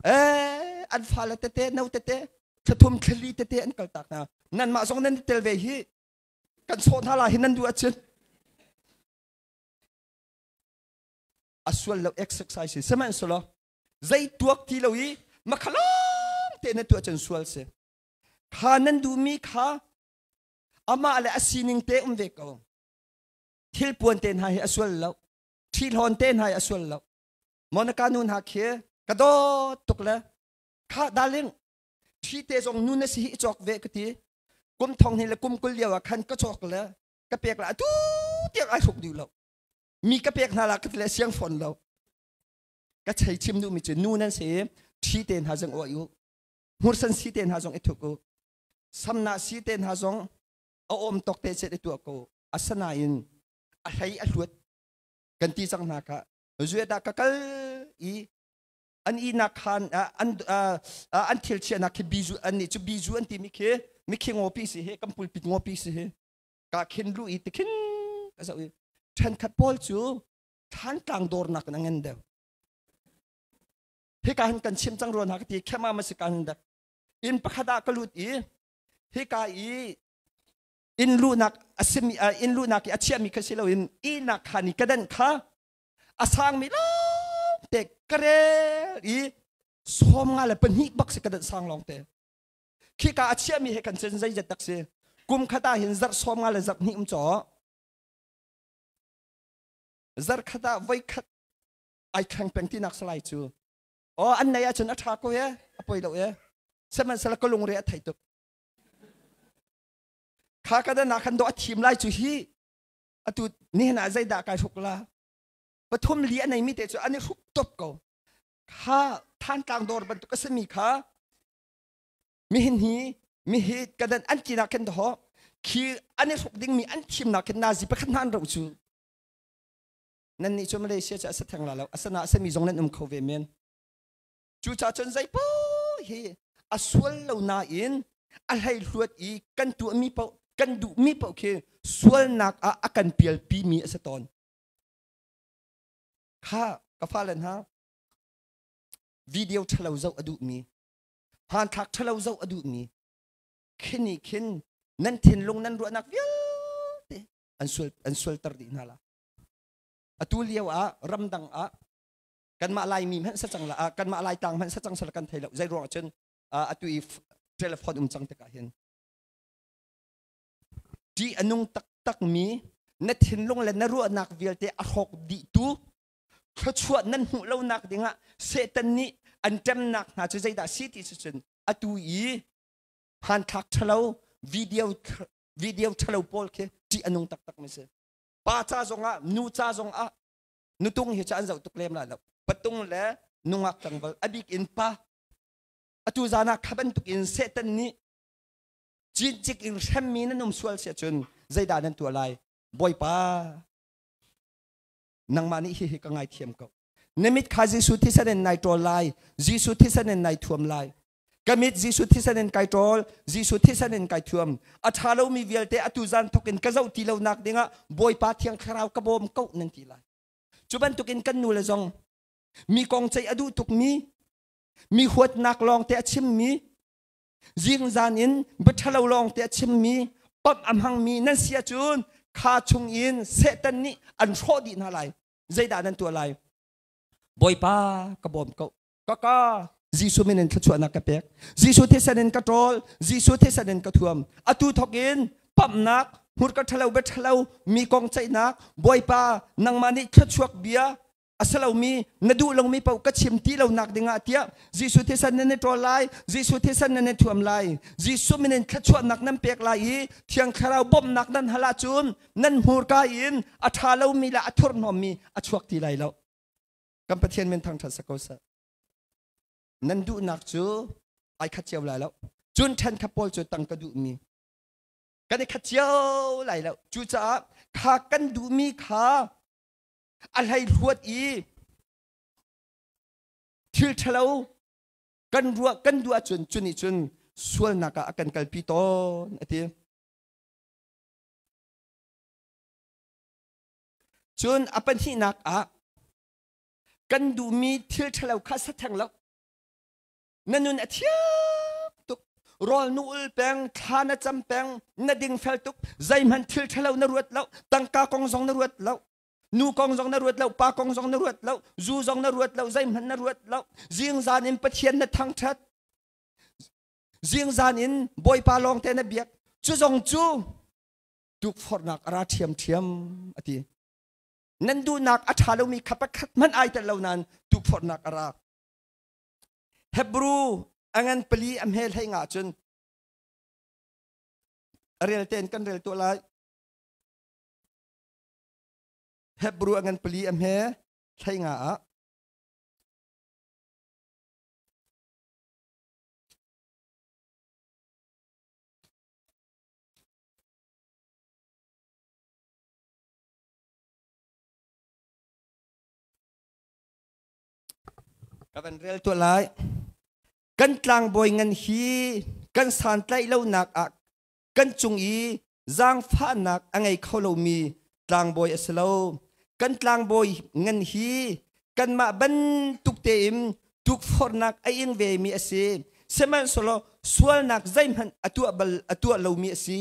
Eh, an fale tete, no tete, thlathum thlali tete an kal tak hna. Nanmah zong nan i tel ve hi. Kan sawh hna la hi nan duh ahcun. A sual lo exercise hi sihmanhsehlaw zei tuak ti lo i makhalong te na tuah cun sual si. Kha nan duhmi kha amah le a sining te um ve ko. Thil puan te hna hi a sual lo. Ṭhihlawn te hna hi a sual lo. Monica nu hna khi ka dawt tuk le kha darling ṭhi te zong nu na si hi i cawk ve ka ti. Kum thong hnih le kum 20 lio ah khan ka cawk le ka pek la atu tiang ai hruk duh lo. Mi ka pek hna la ka ti le siang fawn lo. Ka chei chim duhmi cu nu nan si ṭhi te hna zong uah u. Hmursan si te hna zong i thuk u. Samna si te hna zong a awm tok te chet i tuah ko. Asanain a hlei a hluat kan ti cang hna kha zuet ah ka kal i an ihnak khan an an thil chiahnak khi bizu an nih cu bizu an timi khi mikhi ngopi si hi kan pulpit ngopi si hi ka khin lu i tikhin ka zoh i ṭhenkhat pawl cu thlantlang dawrnak in a ngan deuh hika hin kan chim cang ruan ha ka ti khema ma si kan dak inn pakhat ah ka lut i hika i inn luhnak a simi inn luhnak i a chiahmi kha si loin ihnak khan i ka danh kha. A sangmi lawng te ka rel i 52 bak si ka danh sang lawng te. Khika a chiahmi he kan cun zeizat tak si. Kum khat ah hin zarh 50 le zarh hnih um caw. Zarh khat ah voi khat ai thleng peng tinak salai cu. Oh an nei ahcun a ṭha ko ye, a poi lo ye. Sihmanhsehlaw ka lungre a thei tuk. Kha ka dan ah khan do a thim lai cu hi atu nihin ah zeidah kai hruk la. Pathum li a neimi te cu an i hruk top ko. Kha Thantlang dawr bantuk a simi kha mihin hi mihi ka dan an tinak khin ho khi an i hruk dingmi an thimnak khin nazi pakhat hna an ro cu. Nan nih cu Malaysia cu a sa theng la lo. Asana a sami zong nan um kho ve men. Cucaah cun zeipaoh hi a sual lo nain a hleihluat i kan tuahmi paoh kan duhmi paoh khi sualnak ah a kan pialpimi a si tawn. Kha ka fale hna video ṭhalo zoh a duhmi, hmanthlak ṭhalo zoh a duhmi khini khin nan thinlung nan ruahnak vialte an sual an sualter dih hna la. Atu lio ah ramdang ah kanmah Laimi hmanh sa cang la kanmah Laitlang hmanh sa cang sal kan thei lo zei ruang cun atu i telephone um cang tikah hin ṭih a nung taktak mi na thinlung le na ruahnak vialte a hrawk dih tu thluachuah nan hmuh lonak dingah Satan nih an ṭemnak hna cu zeidah si ti si cun atu i hmanthlak ṭhalo video video ṭhalo pawl khi ṭih a nung taktak mi si pa ca zongah nu ca zongah nutung hi cu an zoh tuk lem lai lo patung le nungak tlangval a bik in pa atu zan ah kha bantuk in Satan nih cincik in hremmi nan um sual sia cun zeidah nan tuah lai Bawipa nangmah nih hihi ka ngaithiam ko na mit kha Jesuh thisen in nai ṭawl lai Jesuh thisen in nai thuam lai ka mit Jesuh thisen in kai ṭawl Jesuh thisen in kai thuam a ṭha lomi vialte atu zan thawk in ka zoh ti lo nak dingah Bawipa Thiang Thlarau ka bawm ko nan ti lai cu bantukin kan nu le zong mi kong ceih a duh tukmi mi huatnak lawng te a chimmi zingzan in biaṭhalo lawng te a chimmi pamh a hmangmi nan si ahcun kha chung in Satan nih an hrawh dih hna lai zeidah nan tuah lai Bawipa ka bawm ko Kaka Jesuh min in thluachuahnak ka pek. Jesuh thisen in ka ṭawl. Jesuh thisen in ka thuam. Atu thawk in pamhnak, hmurka ṭhalo bia ṭhalo, mi kong ceihnak, Bawipa nangmah nih thluachuak bia a si lomi na duh lomi paoh ka chim ti lonak dingah tiah Jesuh thisen nan i ṭawl lai, Jesuh thisen nan i thuam lai, Jesuh min in thluachuahnak nan pek lai i Thiang Thlarau bawmhnak nan hal ahcun nan hmurka in a ṭha lomi le a thurhnawmmi a chuak ti lai lo. Kan Pathian min thangṭhat sa ko seh. Nan duhnak cu ai khat cio lai lo. Cun ṭhenkhat pawl cu tang ka duhmi. Kan i khat cio lai lo. Cucaah kha kan duhmi kha a hleihluat i thil ṭhalo kan ruah kan duh ahcun cu nih cun sualnak ah a kan kalpi tawn a ti. Cun a pahnihnak ah kan duhmi thil ṭhalo kha sa theng lo. Na nun a thiang tuk. Rawl nu ul peng, thla na cam peng, na dingfel tuk, zeihmanh thil ṭhalo na ruat lo, tangka kong zong na ruat lo, nu kong zong na ruat lo, pa kong zong na ruat lo, zu zong na ruat lo, zeihmanh na ruat lo. Zingzan in Pathian na thangṭhat. Zingzan in Bawipa lawng te na biak. Cu zong cu tukforhnak a ra ṭhiamṭhiam a ti. Nan duhnak a ṭha lomi kha pakhat hmanh ai tel lo nain tukforhnak a ra. Hebrew a ngan pali a hme hlei nga cun a rel tein kan rel tuah lai. Hebrew a ngan pali a hme hlei nga ah Ka van rel tuah lai. Kan tlangbawi ngan hi kan santlaih lonak ah kan cung i zaangfahnak a ngei kho lomi tlangbawi a si lo. Kan tlangbawi ngan hi kanmah bantuk tein tukforhnak a ing vemi a si. Sihmanhsehlaw sualnak zeihmanh a tuah bal a tuah lomi a si.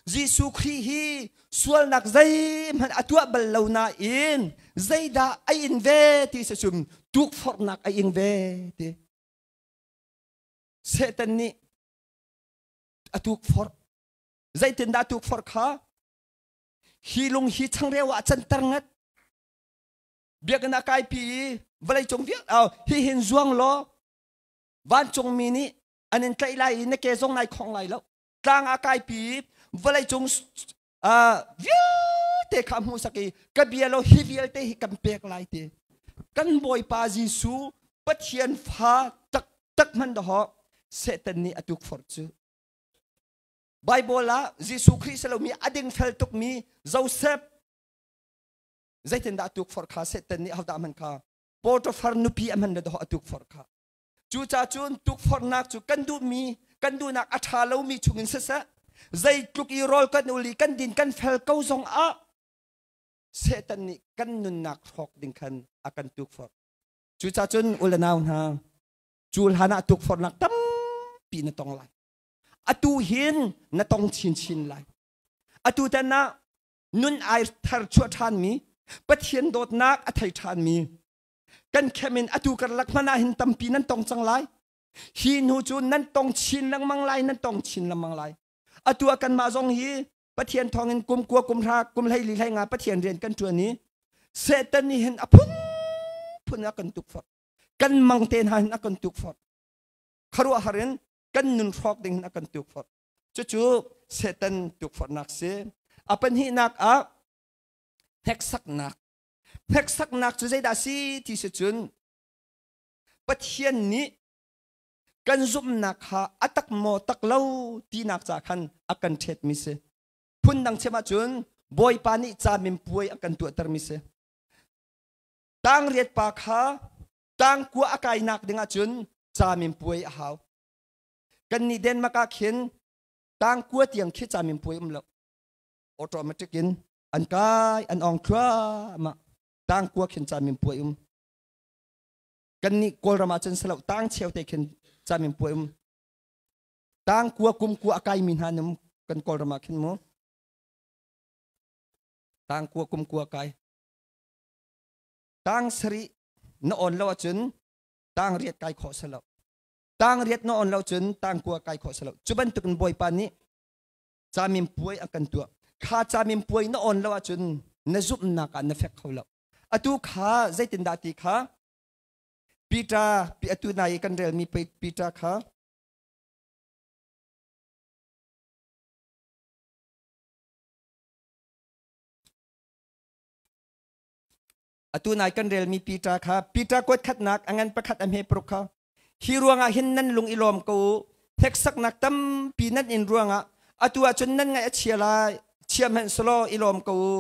Jesuh Khrih hi sualnak zeihmanh a tuah bal lo nain zeidah a in ve ti si cun tukforhnak a ing ve ti. Satan nih a tukforh. Zeitindah a tukforh kha? Hi lung hi changreu ah canter ngat. Biakinn ah kaipi i vawleicung vial hi hin zuang law vancungmi nih an in tlaih lai i na ke zong nai khong lai lo. Tlang ah kaipi i vawleicung vialte kha hmuhsak i ka bia lo hi vialte hi kan pek lai ti. Kan Bawipa Jesuh Pathian fa taktak hman dahawh Satan nih a tukforh cu. Bible ah Jesuh Khrih si lomi a dingfel tukmi Joseph zeitindah a tukforh kha Satan nih hodah hman kha Potiphar nupi a hman le dahawh a tukforh kha. Cucaah cun tukforhnak cu kan duhmi kan duhnak a ṭha lomi chungin siseh zeitluk i rawl kan ul i kan din kan fel ko zong ah Satan nih kan nunnak hrawk ding khan a kan tukforh. Cucaah cun u le nau hna cu hlan ah tukforhnak tampi na tong lai. Atu hin na tong chinchin lai. Atu tan ah nun ai thar chuah ṭhanmi Pathian dawtnak a thei ṭhanmi kan khem in atu karlak hmanh ah hin tampi nan tong cang lai. Hi hnu cu nan tong chin lengmang lai, nan tong chin lengmang lai. Atu ah kanmah zong hi Pathian thawngin kum kua kum hra kum hlei li hlei nga Pathian rian kan ṭuan i Satan nih hin a phunphun a kan tukforh. Kan mang te hna hin a kan tukforh. Khuaruahhar in kan nun hrawk ding hin a kan tukforh. Cucu Satan tukforhnak si. A pahnihnak ah hneksaknak. Hneksaknak cu zeidah si ti si cun Pathian nih kan zumhnak kha a tak maw tak lo tinak ca khan a kan ṭhetmi si. Phundang chim ahcun Bawipa nih caminpuai a kan tuahtermi si. Tangriat pa kha tangkua a kainak ding ahcun caminpuai a hau. Kannih Denmark ah khin tangkua tiang khi caminpuai um lo. Automatic in an kai an ong thluahmah. Tangkua khin caminpuai um. Kannih Kawlram ah cun si lo tang cheu te khin caminpuai um. Tangkua kumkua a kaimi hna num kan Kawlram ah khin mu. Tangkua kumkua kai. Tang sarih na on lo ahcun tang riat kai khawh si lo. Tang riat na on lo cun tang kua kai khawh si lo. Cu bantukin Bawipa nih caminpuai a kan tuah. Kha caminpuai na on lo ahcun na zumhnak ah na fek kho lo. Atu kha zeitindah ti kha Peter pi atu nai i kan relmi Peter kha Atu nai kan relmi Peter kha Peter kuat khatnak a ngan pakhat a hme paruk kha hi ruangah hin nan lung i lawm ko u hneksaknak tampi nan in ruangah atu ah cun nan ngaih a chia lai chia hmanh selaw i lawm ko u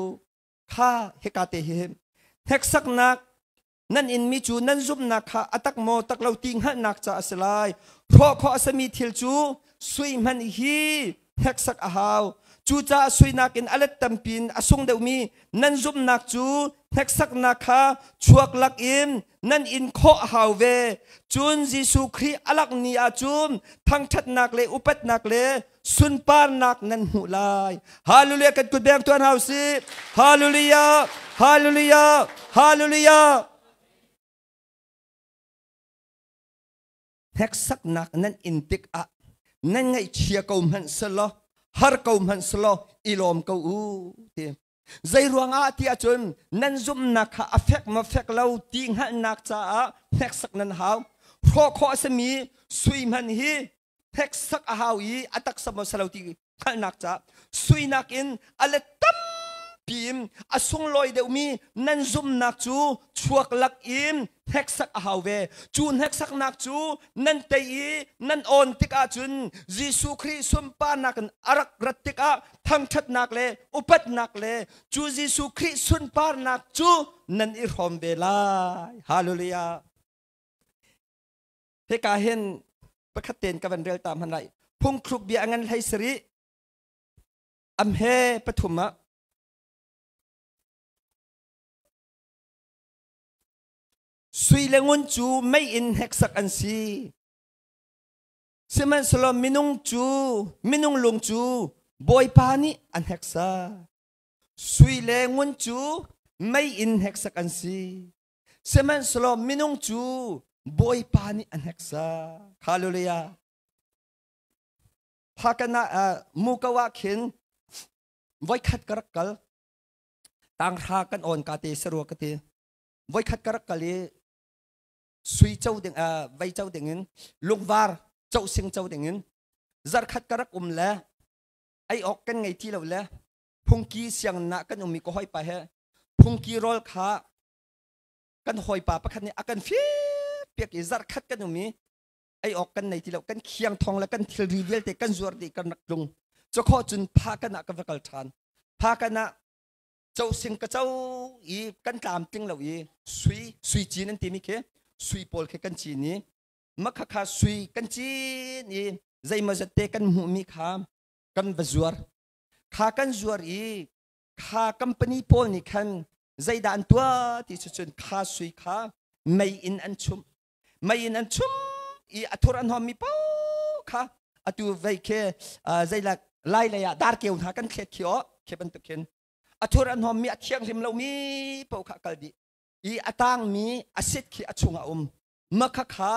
kha hika te hi hneksaknak nan inmi cu nan zumhnak kha a tak maw tak lo ti hngalhnak ca a si lai hrawh khawh a simi thil cu sui hmanh hi hneksak a hau cucaah suinak in a let tampi in a sung deuhmi nan zumhnak cu hneksaknak kha chuak lak in nan in khawh a hau ve cun Jesuh Khrih a lak ni ah cun thangṭhatnak le upatnak le sunparnak nan hmuh lai. Hallelujah kan kut beng tuan hau si. Hallelujah. Hallelujah. Hallelujah. Hneksaknak nan in tikah nan ngaihchia ko hmanh selaw har ko hmanh selaw i lawm ko u ti. Zei ruangah ti ahcun nan zumhnak kha a fek maw fek lo ti hngalhnak caah hneksak nan hau. Hrawh khawh a simi sui hmanh hi hneksak a hau i a taksa maw salo ti hngalhnak ca suinak in a let tampi in a sunglawi deuhmi nan zumhnak cu chuak lak in hneksak a hau ve cu hneksaknak cu nan tei i nan awn tikah cun Jesuh Khrih sunparnak in a rak rat tikah thangṭhatnak le upatnak le cu Jesuh Khrih sunparnak cu nan i hrawm ve lai. Hallelujah. Hika hin pakhat tein ka van rel ta hman lai. Phungthluk bia a ngan hlei sarih am he pathum ah sui le ngun cu mei in hneksak an si. Sihmanhsehlaw minung cu minung lung cu Bawipa nih an heksa. Sui le ngun cu mei in heksak an si. Sihmanhsehlaw minung cu Bawipa nih an heksa. Hallelujah. Phakan ah muko ah khin voikhat ka rak kal. Tanghra kan on ka te sarua ka ti. Voikhat ka rak kal i sui co ding vei co ding in lungvar co sing co ding in zarkhat ka rak um le ei awk kan ngei ti lo le phungki siang na kan ummi ka hawipa he phungki rawl kha kan hawipa pakhat nih a kan fir piak i zarkhat kan um i ei awk kan nei ti lo, kan khiang thong le kan thilri vialte kan zuar dih, kan rak tlung. Cawkhaw cun pha kan ah ka va kal ṭhan. Pha kan ah co sing ka co i kan tlam tling lo i sui sui cin an timi khi sui pawl khi kan cin i makha kha sui kan cin i zeimawzat te kan hmuhmi kha kan va zuar. Kha kan zuar i kha company pawl nih khan zeidah an tuah ti cu cun kha sui kha mei in an chumh, mei in an chum i a thur an hawmmi paoh kha atu vei khi zeila lai lei ah darkeu hna kan thlet khi aw khi bantuk khin a thur an hawmmi, a thianghlim lomi paoh kha kal dih i a tangmi a sit khi a chungah um. Makha kha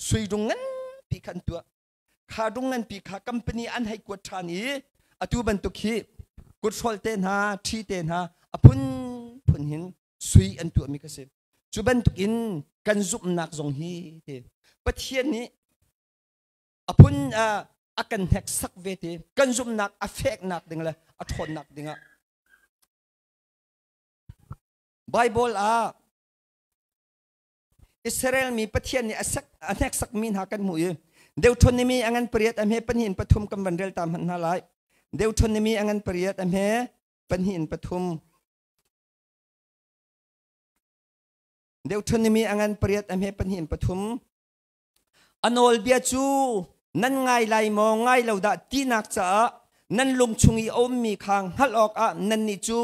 sui dung nganpi kha an tuah. Kha dung nganpi kha company an hei kuat ṭhan i atu bantuk hi kuthrol te hna, ṭhi te hna, a phun phun hin sui an tuahmi kha si. Cu bantuk in kan zumhnak zong hi ti Pathian nih a phun a kan hneksak ve ti kan zumhnak a feknak ding le a ṭhawnnak dingah. Bible ah Israel mi Pathian nih a hneksakmi hna kan hmuh i Deuteronomy a ngan pariat a hme pahnih in pathum kan van rel ta hmanh hna lai. Deuteronomy a ngan pariat a hme pahnih in pathum. Deuteronomy a ngan pariat a hme pahnih in pathum. A nawlbia cu nan ngai lai maw ngai lo dah tinak caah nan lung chung i a ummi kha hngalh awkah nannih cu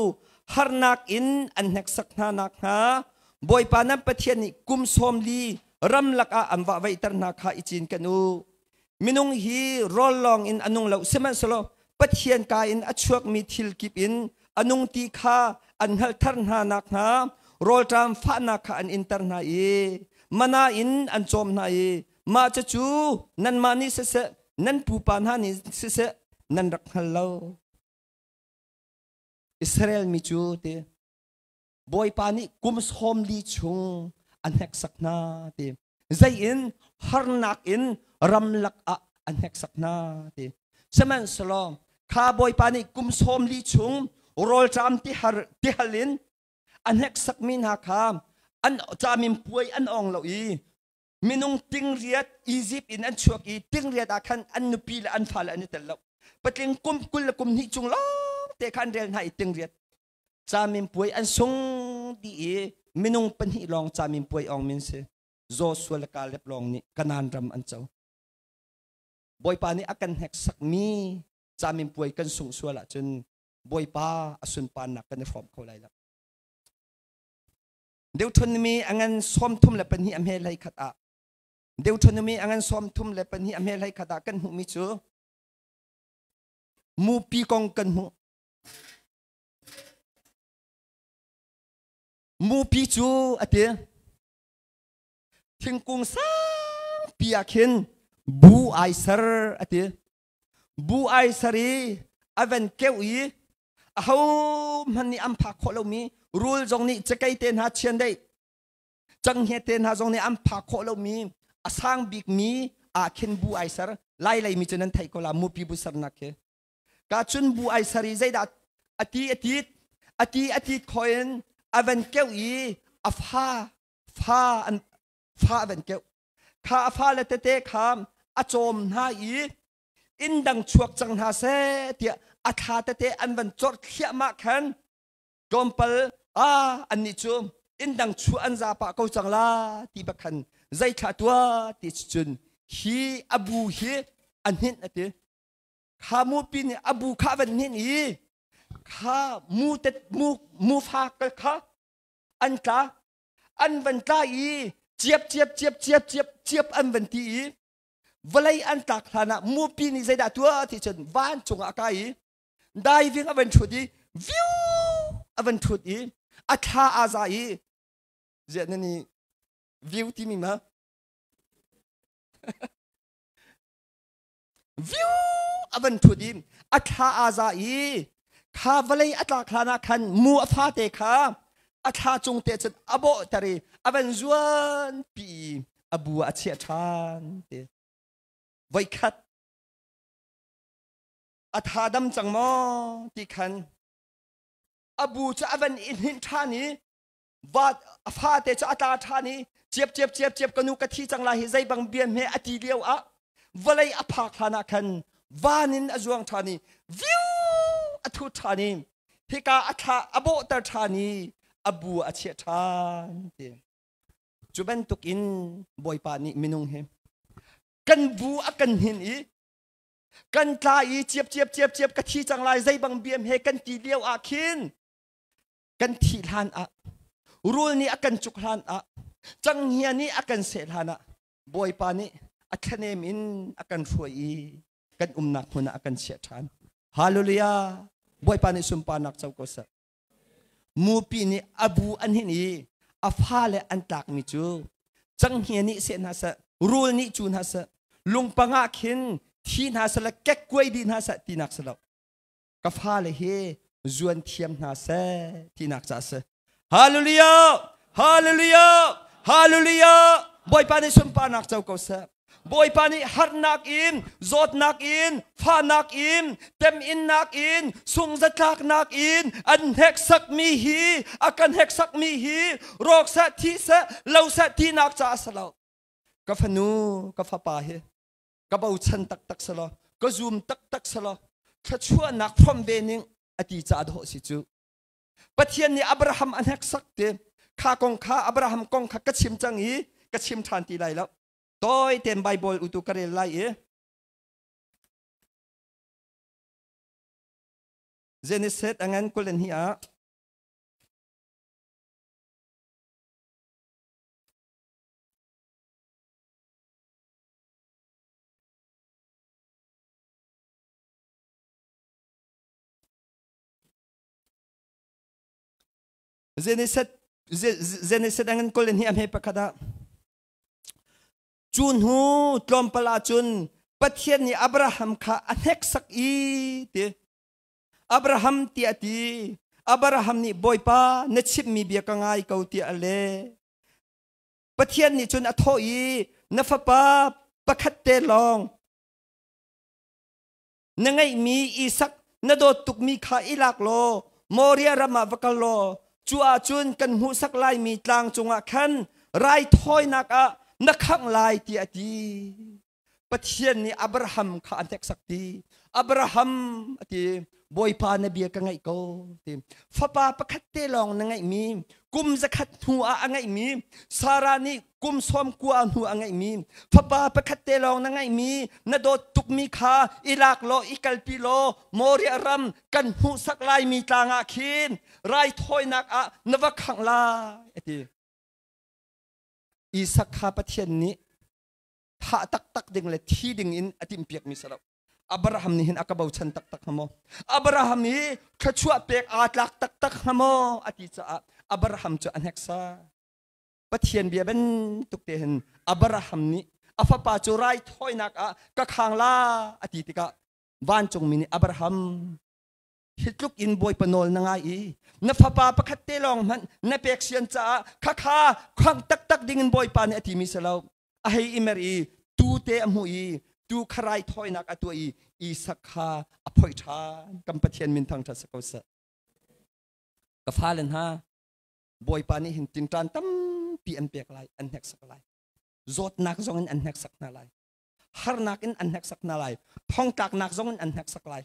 harnak in an hneksak hna nakhnga Bawipa nan Pathian nih kum sawm li ramlak ah an vahvaihter hna kha i cinken u. Minung hi rawl lawng in a nung lo, sihmanhsehlaw Pathian ka in a chuakmi thil kip in a nung ti kha an hngalhter hna nakhnga rawlṭam fahnak kha an inter hna i mana in an cawm hna i mah cucu nanmah nih siseh, nan pupa hna nih siseh, nan rak hngal lo. Israel mi cu ti Bawipa nih kum sawm li chung a hneksak hna ti, zei in? Harnak in ramlak ah a hneksak hna ti. Sihmanhsehlaw kha Bawipa nih kum sawm li chung rawlṭam tihar tihal in a hneksakmi hna kha an camin puai an ong lo i minung tingriat Egypt in an chuak i tingriat ah khan an nupi le an fale an i tel lo, patling kum 20 le kum hnih cung lawng te kha an rel hna i tingriat camin puai an sung dih i minung pahnih lawng camin puai ong min si, Joshua le Caleb lawng nih Kanaan ram an co. Bawipa nih a kan hneksakmi camin puai kan sungh sual ahcun Bawipa a sunparnak kan i hrawm kho lai lo. Deuteronomy a ngan 32 a hme hlei khat ah, Deuteronomy a ngan 32 a hme hlei khat ah kan hmuhmi cu mupi kong kan hmuh. Mupi cu a ti thingkung sangpi ah khin bu ai ser a ti. Bu ai ser i a van keuh i aho hmanh nih an phak khawh lomi, rul zong nih, cakei te hna, chiandeih canghngia te hna zong nih an phak khawh lomi a sang bikmi ah khin bu ai ser. Lai lei mi cu nan theih ko la mupi bu sernak khi. Ka cun bu ai ser i zeidah ati atit ati atit khoin a van keuh i a fa fa an fa a van keuh kha a fa le tete kha a cawm hna i inn dang chuak cang hna seh tiah a thla tete an van corh thliahmah khan tlawmpal a annih cu inn dang chuah an za pah ko cang la ti bak khan zei thla tua ti cun hi a bu hi a hninh a ti. Kha mupi nih a bu kha van hninh i kha mu te mu mu fa kha an tla, an van tla i ciap ciap ciap ciap ciap ciap an van ti i vawlei an tlak hlan ah mupi nih zeidah tuah ti cun vancung ah a kai i. Diving a van thut i view a van thut i a thla aa za i ziah nan i view timi ma view a van thut i a thla aa za i kha vawlei a tlak hlan ah khan mu a fate kha a thla cung te cun a bawh ter i a van zuan pi i a bu ah a chiah ṭhan te voikhat a tha dam cang maw ti khan a bu cu a van i hninh ṭhan i va a fate cu a tla ṭhan i ciap ciap ciap ciap ka nu ka thi cang lai hi zei bang bia hme a ti lio ah vawlei a phak hlan ah khan van in a zuang ṭhan i viu a thu ṭhan i hika a thla a bawhter ṭhan i a bu a chiah ṭhan ti cu bantuk in Bawipa nih minung hi kan bu a kan hnin i kan tla i ciap ciap ciap ciap ka thi cang lai zei bang biam he kan ti lio ah khin kan thih hlan ah rul nih a kan cuk hlan ah canghngia nih a kan seh hlan ah Bawipa nih a thlanem in a kan hruai i kan umnak hmun ah a kan chiah ṭhan. Hallelujah! Bawipa nih sunparnak co ko seh. Mupi nih a bu an hin i a fale an tlakmi cu canghngia nih seh hna seh, rul nih cu hna seh, lungpang ah khin thi hna seh le kekkuai dih hna seh tinak si lo. Ka fale hi zuan thiam hna seh tinak ca a si. Hallelujah! Hallelujah! Hallelujah! Bawipa nih sunparnak co ko seh. Bawipa nih harnak in, zawtnak in, fahnak in, teminnak in, sungzatlaknak in an hneksakmi hi, a kan hneksakmi hi rawk seh, thi seh, lo seh tinak ca a si lo. Ka fanu, ka fapa hi ka bochan taktak si law, ka zum taktak si law, thluachuahnak hrom ve ning a ti ca dawh si cu. Pathian nih Abraham a hneksak ti kha kong kha Abraham kong kha ka chim cang i ka chim ṭhan ti lai lo. Tawi tein Bible utu ka rel lai i Genesis a ngan 22 ah Genesis an 22 a hme pakhat ah cu hnu tlawmpal ah cun Pathian nih Abraham kha a hneksak i ti Abraham tiah a ti Abraham nih Bawipa na chimhmi bia ka ngai ko tiah a leh Pathian nih cun a thawh i na fapa pakhat te lawng Na ngeihmi Isak na dawt tukmi kha i lak law Moriah ram ah va kal law cu ahcun kan hmuhsak laimi tlang cungah khan raithawinak ah na khangh lai tiah a ti. Pathian nih Abraham kha a hneksak ti. Abraham a ti. Bawipa na bia ka ngaih ko ti. Fapa pakhat te lawng na ngeihmi kum zakhat hnu ah a ngeihmi Sarah nih kum sawm kua hnu a ngeihmi fapa pakhat te lawng na ngeihmi na dawt tukmi kha i lak law i kalpi law Moriah ram kan hmuhsak laimi tlang ah khin raithawinak ah na va khangh lai a ti. Isak kha Pathian nih thah taktak ding le thi ding in a timhpiakmi si lo. Abraham nih hin a ka bochan taktak hnga maw? Abraham hi thluachuah pek aa tlak taktak hnga maw? A ti caah Abraham cu a hneksa. Pathian bia bantuk te hin Abraham nih a fapa cu raithawinak ah ka khang la a ti tikah vancungmi nih Abraham hi tluk in Bawipa nawl na ngai i na fapa pakhat te lawng hmanh na pek sian caah khakha khang taktak ding in Bawipa nih a timi si lo a hei i mer i tu te a hmuh i tu kha raithawinak a tuah i Isak kha a phoih ṭhan kan Pathian min thangṭhat si ko seh ka fale hna Bawipa nih hin tinṭan tampi an pek lai an hneksak lai zawtnak zong in an hneksak hna lai harnak in an hneksak hna lai thongtlaknak zong in an hneksak lai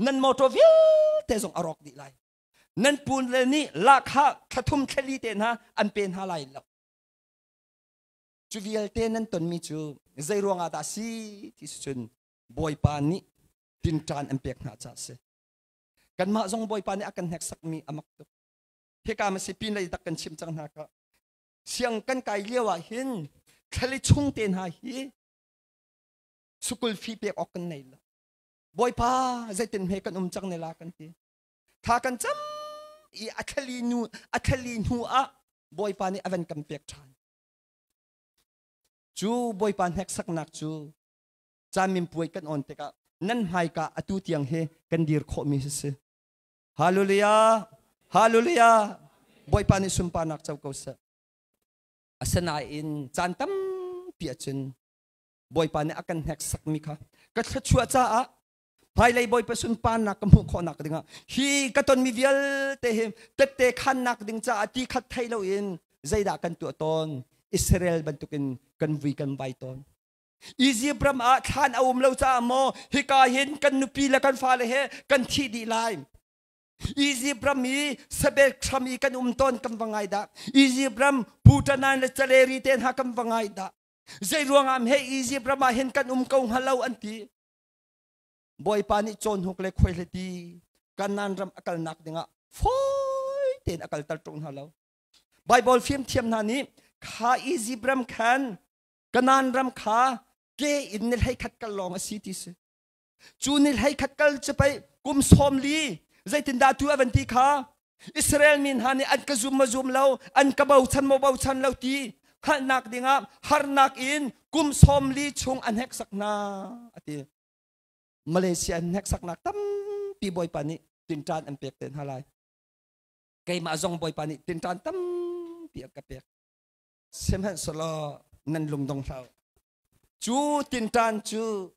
nan motor vialte zong a rawk dih lai nan pun le nih lahkhah thlathum thlali te hna an pe hna lai lo Cu vialte nan tonmi cu zei ruangah dah si ti si cun Bawipa nih tinṭan an pek hna caah a si. Kanmah zong Bawipa nih a kan hneksakmi a mak tuk. Hika ma si pin lei tak kan chim cang hna ka. Siang kan kai lio ah hin thlali chung te hna hi sukul fee pek awk kan nei lo. Bawipa zeitin hme kan um cang ne la kan ti. Thla kan cam i a thlali nu a thlali hnu ah Bawipa nih a van kan pek ṭhan. Cu Bawipa hneksaknak cu caminpuai kan on tikah nan hmaika atu tiang hi kan dir khawhmi hi si. Hallelujah! Hallelujah! Bawipa nih sunparnak co ko seh. Asinain caan tampi ahcun Bawipa nih a kan hneksakmi kha ka thluachuah caah hmailei Bawipa sunparnak ka hmuh khawhnak dingah hi ka tonmi vialte hi tette khannak ding caah ti khat thei loin zeidah kan tuah tawn? Israel bantukin kan vui kan vai tawn. Egypt ram ah thlan a um lo caah maw hika hin kan nupi le kan fale he kan thih dih lai. Egypt ram i Sabek ram i kan um tawn kan va ngai dah. Egypt ram Putanan le Caleri te hna kan va ngai dah. Zei ruangah he Egypt ram ah hin kan um ko hnga lo an ti. Bawipa nih cawnhuk le khuaihliti Kanaan ram a kalnak dingah fawi tein a kalter ṭung hna lo. Bible fimthiam hna nih kha Egypt ram khan Kanaan ram kha ke in ni hlei khat kal lawng a si ti si. Cu ni hlei khat kal cu pei kum 40 zeitindah tu a van ti kha Israel mi hna nih an ka zum ma zum lo an ka bochan maw bochan lo ti hngalhnak dingah harnak in kum 40 chung an heksak hna a ti. Malaysia an hneksaknak tampi Bawipa nih tinṭan an pek te hna lai. Keimah zong Bawipa nih tinṭan tampi a ka pek. Sihmanhsehlaw nan lungdong hlah u. Cu tinṭan cu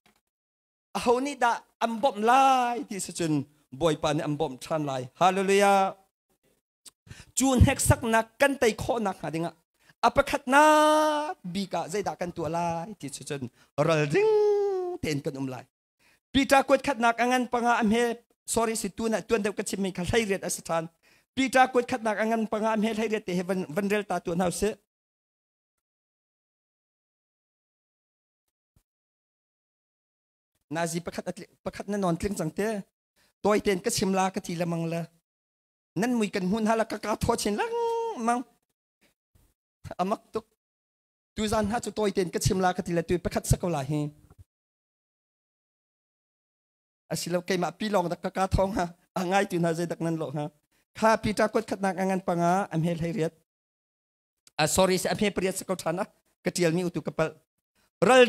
aho nih dah an bawmh lai ti si cun Bawipa nih an bawmh ṭhan lai. Hallelujah. Cu hneksaknak kan tei khawhnak hnga dingah a pakhatnak bik ah zeidah kan tuah lai ti cu cun ralring tein kan um lai. Peter kuat khatnak a ngan panga a hme sorry si tun ah tuan deuh ka chimmi kha hlei riat a si ṭhan. Peter kuat khatnak a ngan panga a hme hlei riat te he van, van rel ta tuan hau sih. Nazi pakhat pakhat na non tling cang te. Toi ten ka chim la ka ti lamang la. Nan mui kan hmun hala ka ka tho chin lengmang. Amak tuk. Tu zan hna cu toi ten ka chim la ka ti la tu pakhat sa ko la hi. Asilo keimah pi lawng dak ka ka thong ha. A ngai tu hna zei dak nan lo ha. Kha Peter kuat khatnak a ngan panga am hel hei riat. A sorry se am he pariat sa ko than a ka tial mi utu ka pal. Ral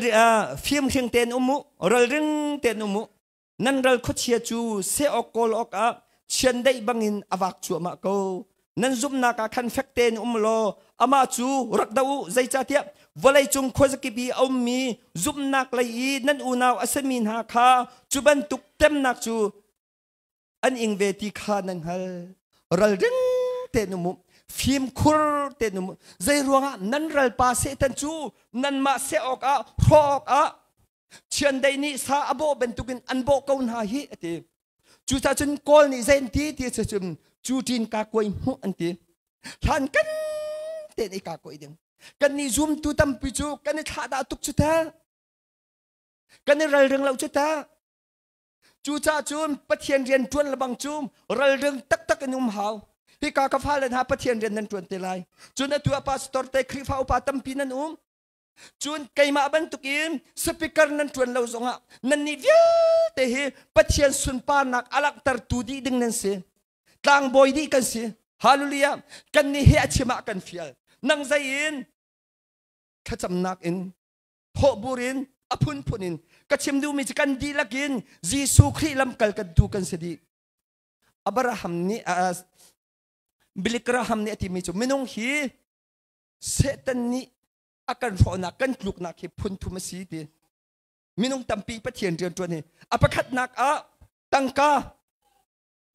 fim hring ten umu ral ring ten umu nan ral khuachia cu se ok kawl ok ah chiandeih bangin a vak cuahmah ko nan zumhnak ah khan fek tein um law amah cu rak do u zeicahtiah vawleicung khuazakip i a ummi zumhnak lei i nan unau a simi hna kha cu bantuk temnak cu an ing ve ti kha nan hngal ralring tein um u fimkhur tein um u zei ruangah nan ralpa Satan cu nanmah seh awkah hrawh awkah chiandeih nih sa a bawh bantukin an bawh ko hna hi a ti cucaah cun kawl nih zei an ti ti si cun cu ṭin ka kuai hmuh an ti hlan kan tein i ka kuai ding kan nih zumtu tampi cu kan i thlahdah tuk cu ta kan i ralring lo cu ta cucaah cun Pathian rian ṭuan lebang cu ralring taktak in um hau hika ka fale hna Pathian rian nan ṭuan te lai cun atu ah pastor te Khrihfa upa tampi nan um Cun keimah bantukin speaker nan ṭuan lo zongah nannih vialte hi Pathian sunparnak a langhtertu dih ding nan si. Tlangbawi dih kan si. Hallelujah. Kannih hi a chim ah kan fial. Nang zei in thlacamnak in thawhbur in a phunphun in ka chim duhmi cu kan dihlak in Jesuh Khrih lamkal kan tu kan si dih. Abraham nih Billy Graham nih a timi cu minung hi Satan nih a kan hrawhnak kan tluknak hi phun thum a si ti minung tampi Pathian rian ṭuan hi a pakhatnak ah tangka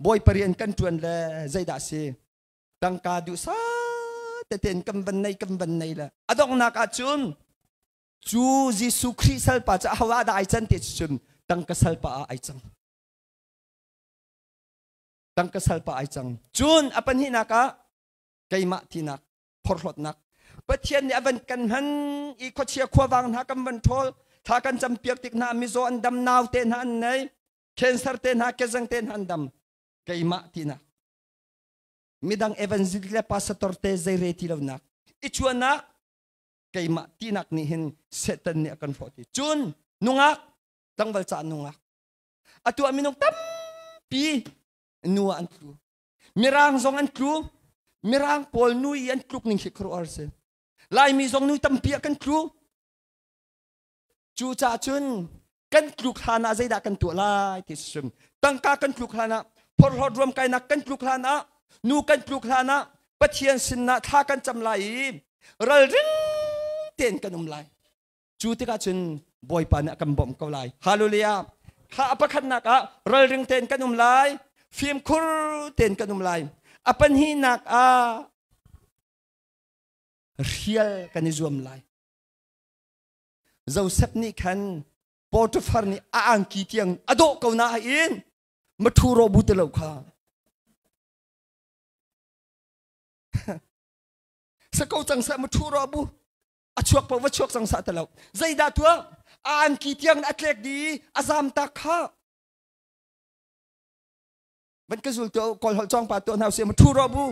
bawipa rian kan ṭuan le zeidah si tangka duhsa teten kan van nei kan van nei le a donghnak ah cun cu Jesuh Khrih salpa cu aho ah dah ai can ti cun tangka salpa ah ai cang tangka salpa ai cang cun a pahnihnak ah keimah tinak phorhlawtnak Pathian nih a van kan hman i khuachia khuavang hna kan van ṭhawl thla kan campiak tik hna mizaw an dam nau te hna an nei cancer te hna kezang te hna an dam keimah tinak midang evangelist le pastor te zei re ti lonak i chuanak keimah tinak nih hin Satan nih a kan hrawh ti cun nungak tlangval ca nungak Atu ah minung tampi nu ah an tlu. Mirang zong an tlu. Mirang pawl nu i an tluk ning khi khuaruahhar si. Laimi zong nu tampi ah kan tlu. Cucaah cun kan tluk hlan ah zeidah kan tuah lai ti sim. Tangka kan tluk hlan ah, phorhlawt ruamkainak kan tluk hlan ah, nu kan tluk hlan ah, Pathian sinah thla kan cam lai i ralring tein kan um lai. Cu tikah cun Bawipa nih a kan bawmh ko lai. Hallelujah. Kha a pakhatnak ah ralring tein kan um lai, fimkhur tein kan um lai. A pahnihnak ah hrial kan i zuam lai. Joseph nih khan Potiphar nih a angki tiang a dawh ko nain mathu ro bu te lo kha. Sako cang seh mathu ro bu a chuak po va chuak cang sa te lo. Zeidah tuah a angki tiang a tlek di a zam tak kha. Van ka zul tu kawl holh chong pa tu hna se mathu ro bu.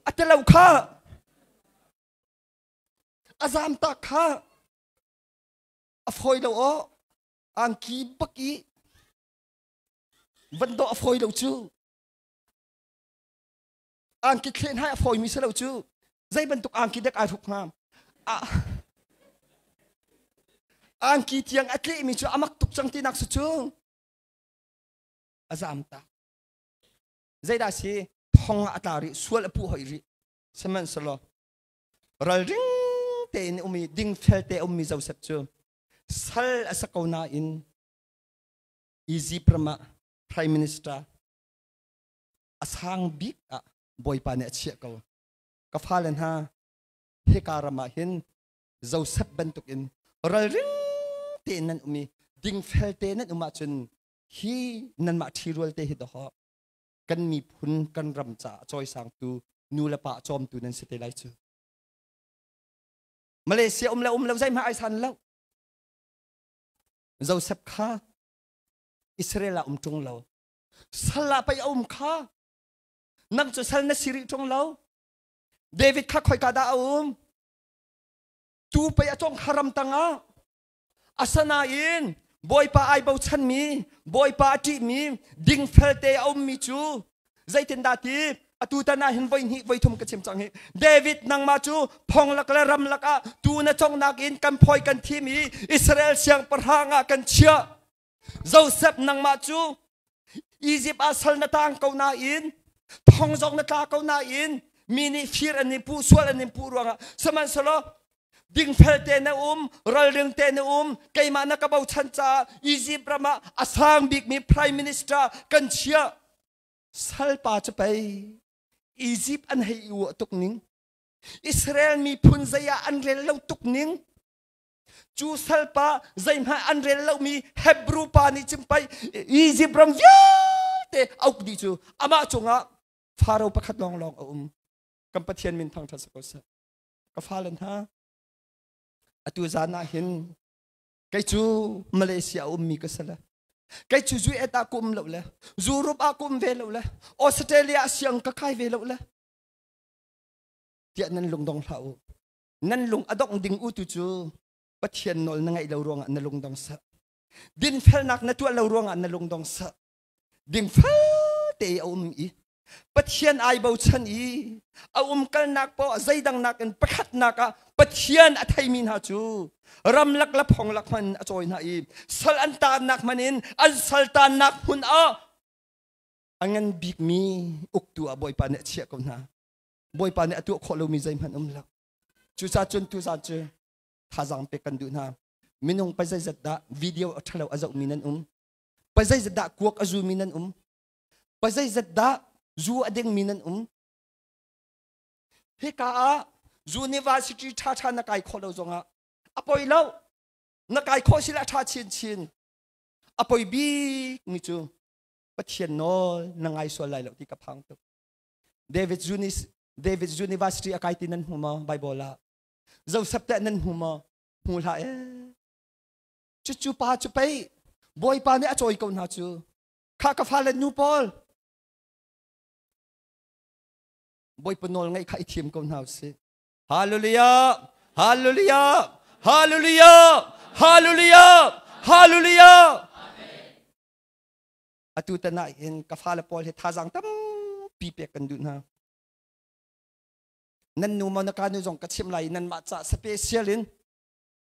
A te lo kha. A zam tak kha a fawi lo aw angki bak i van dawh a fawi lo cu angki thlen hai a fawi mi si lo cu zei bantuk angki dek ai hruk hnga angki tiang a tleh mi cu a mak tuk cang ti nak si cu a zam tak zeidah si thong ah a tla rih sual a puh hoi rih sihmanhsehlaw Ralring tein um i dingfel te ummi Josef cu sal a si ko nain Egypt ram ah prime minister a sang bik ah Bawipa nih a chiah ko. Ka fale hna, hika ram ah hin Josef bantukin ralring tein nan um i dingfel te nan um ahcun hi nanmah ṭhirual te hi dawh kan miphun kan ram caah cawisangtu nu le pa cawmtu nan si te lai cu. Malaysia um le um lo zeihmah ai san lo. Joseph kha Israel ah um ṭung lo. Sal ah pei a um kha. Nang cu sal na si rih ṭung lo. David kha khoika dah a um? Tu pei a cong kha ram tangah. Asinain Bawipa ai bochanmi, Bawipa a ṭihmi, dingfel te a ummi cu zeitindah ti atu tan ah hin voi hnih voi thum ka chim cang hi. David nangmah cu phong lak le ram lak ah tu na congnak in kan phoi kan thim i Israel siangpahrang ah kan chiah. Joseph nangmah cu Egypt ah sal na tang ko nain thong zong na tla ko nain mi nih fir an in puh sual an in puh ruangah sihmanhsehlaw dingfel te na um ralring te na um keimah na ka bochan caah Egypt ram ah a sang bikmi prime minister kan chiah salpa cu pei Egypt an hei i uah tuk ning Israel miphun zei ah an rel lo tuk ning Cu salpa zeihmanh an rel lomi Hebrew pa nih cun pei Egypt ram vialte a uk dih cu amah cungah Faro pakhat lawnglawng a um. Kan Pathian min thangṭhat si ko seh. Ka fale hna, atu zan ah hin kei cu Malaysia a ummi ka si le kei cu US ah ka um lo le Europe ah ka um ve lo le Australia ah siang ka kai ve lo le tiah nan lungdong hlah u. Nan lung a dongh ding u tu cu Pathian nawl na ngaih lo ruangah na lung dong sah. Dinfelnak na tuah lo ruangah na lung dong sah. Dingfel te a um i Pathian ai bochan i a umkalnak poah zeidang nakin pakhatnak ah Pathian a theimi hna cu ramlak le phonglak hman a cawi hna i sal an taannak hman in an sal taannak hmun ah a ngan bikmi uktu ah Bawipa nih a chiah ko hna. Bawipa nih a tuah khawh lomi zeihmanh um lo. Cucaah cun tuzaan cu thazaang pek kan duh hna. Minung pa zeizat dah video a ṭhalo a zohmi nan um? Pa zeizat dah kuak a zumi nan um? Pa zeizat dah zu a dingmi nan um? Hika ah university ṭhaṭha na kai khawh lo zongah a poi lo. Na kai khawh sila a ṭha chinchin. A poi bik mi cu Pathian nawl na ngai sual lai lo ti ka phang tuk. David Unis David University a kai ti nan hmu maw Bible ah Joseph teh nan hmu maw hmu hlah ee cucu pa cu pei Bawipa nih a cawi ko hna cu kha ka fale nu pawl Bawipa nawl ngaih kha i thiam ko hna usih Hallelujah Hallelujah Hallelujah Hallelujah Hallelujah. Atu tan ah hin ka fale pawl hi thazaang tampi pek kan duh hna. Nan nu maw na ka nu zong ka chimh lai i nanmah ca special in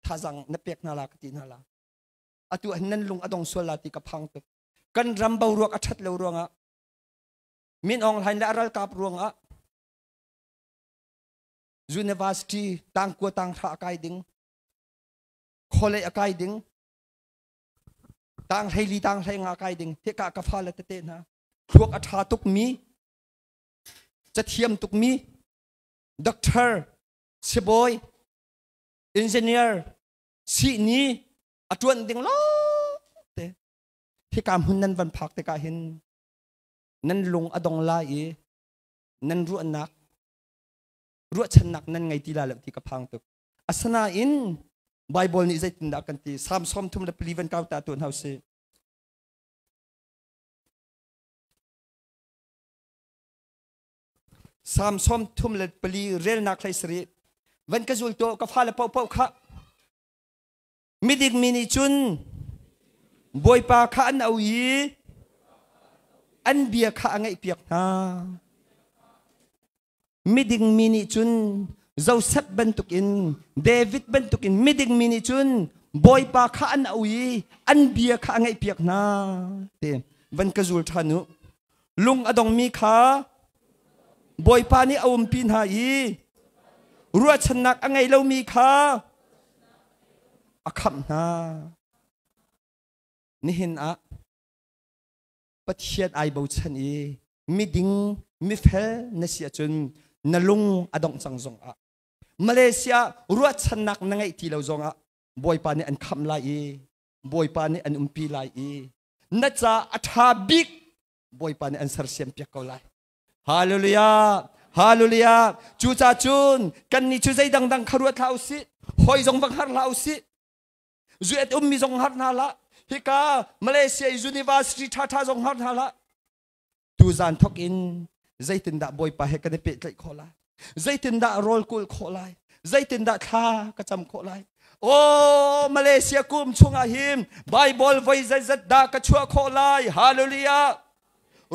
thazaang na pek hna la ka ti hna la. Atu ah hin nan lung a dong sual la ti ka phang tuk. Kan ram boruak a ṭhat lo ruangah Min Aung Hlaing le a ralkap ruangah university tangkua tanghra a kai ding college a kai ding tang hleili tang hlei nga kai ding hika ka fale tete hna thluak a ṭha tukmi cathiam tukmi doctor sibawi engineer sihni a ṭuan ding lo te hika hmun nan van phak tikah hin nan lung a dong lai i nan ruahnak ruahchannak nan ngei ti lai lo ti ka phang tuk asinain Bible nih zeitindah kan ti Psalm 34 van kau ta tuan hau si Psalm 34 relnak hlei sarih van ka zul to ka fale paoh paoh kha Midik mi nih cun Bawipa kha an auh i an bia kha a ngaihpiak hna. Miding mi nih cun Joseph bantukin David bantukin miding mi nih cun Bawipa kha an auh i an bia kha a ngaihpiak hna. Te van ka zul ṭhan u. Lung a dongmi kha Bawipa nih a umpi hna i ruahchannak a ngei lomi kha a khamh hna. Nihin ah Pathian ai bochan i miding mifel na si ahcun na lung a dongh cang zongah Malaysia ruahchannak na ngeih ti lo zongah Bawipa nih an khamh lai i Bawipa nih an umpi lai i na ca a ṭha bik Bawipa nih an sersiam piak ko lai. Hallelujah! Hallelujah! Cucaah cun kannih cu zei dangdang kha ruat hlah usih. Hawi zong va hngar hlah usih. Zuet ummi zong hngar hna hlah. Hika Malaysia University ṭhaṭha zong hngar hna hlah. Tuzan thok in zeitindah Bawipa he kan i pehtlaih khawh lai? Zeitindah rawl kul khawh lai? Zeitindah thla ka cam khawh lai? Oh, Malaysia kum chungah hin Bible voi zeizat dah ka chuah khawh lai? Hallelujah!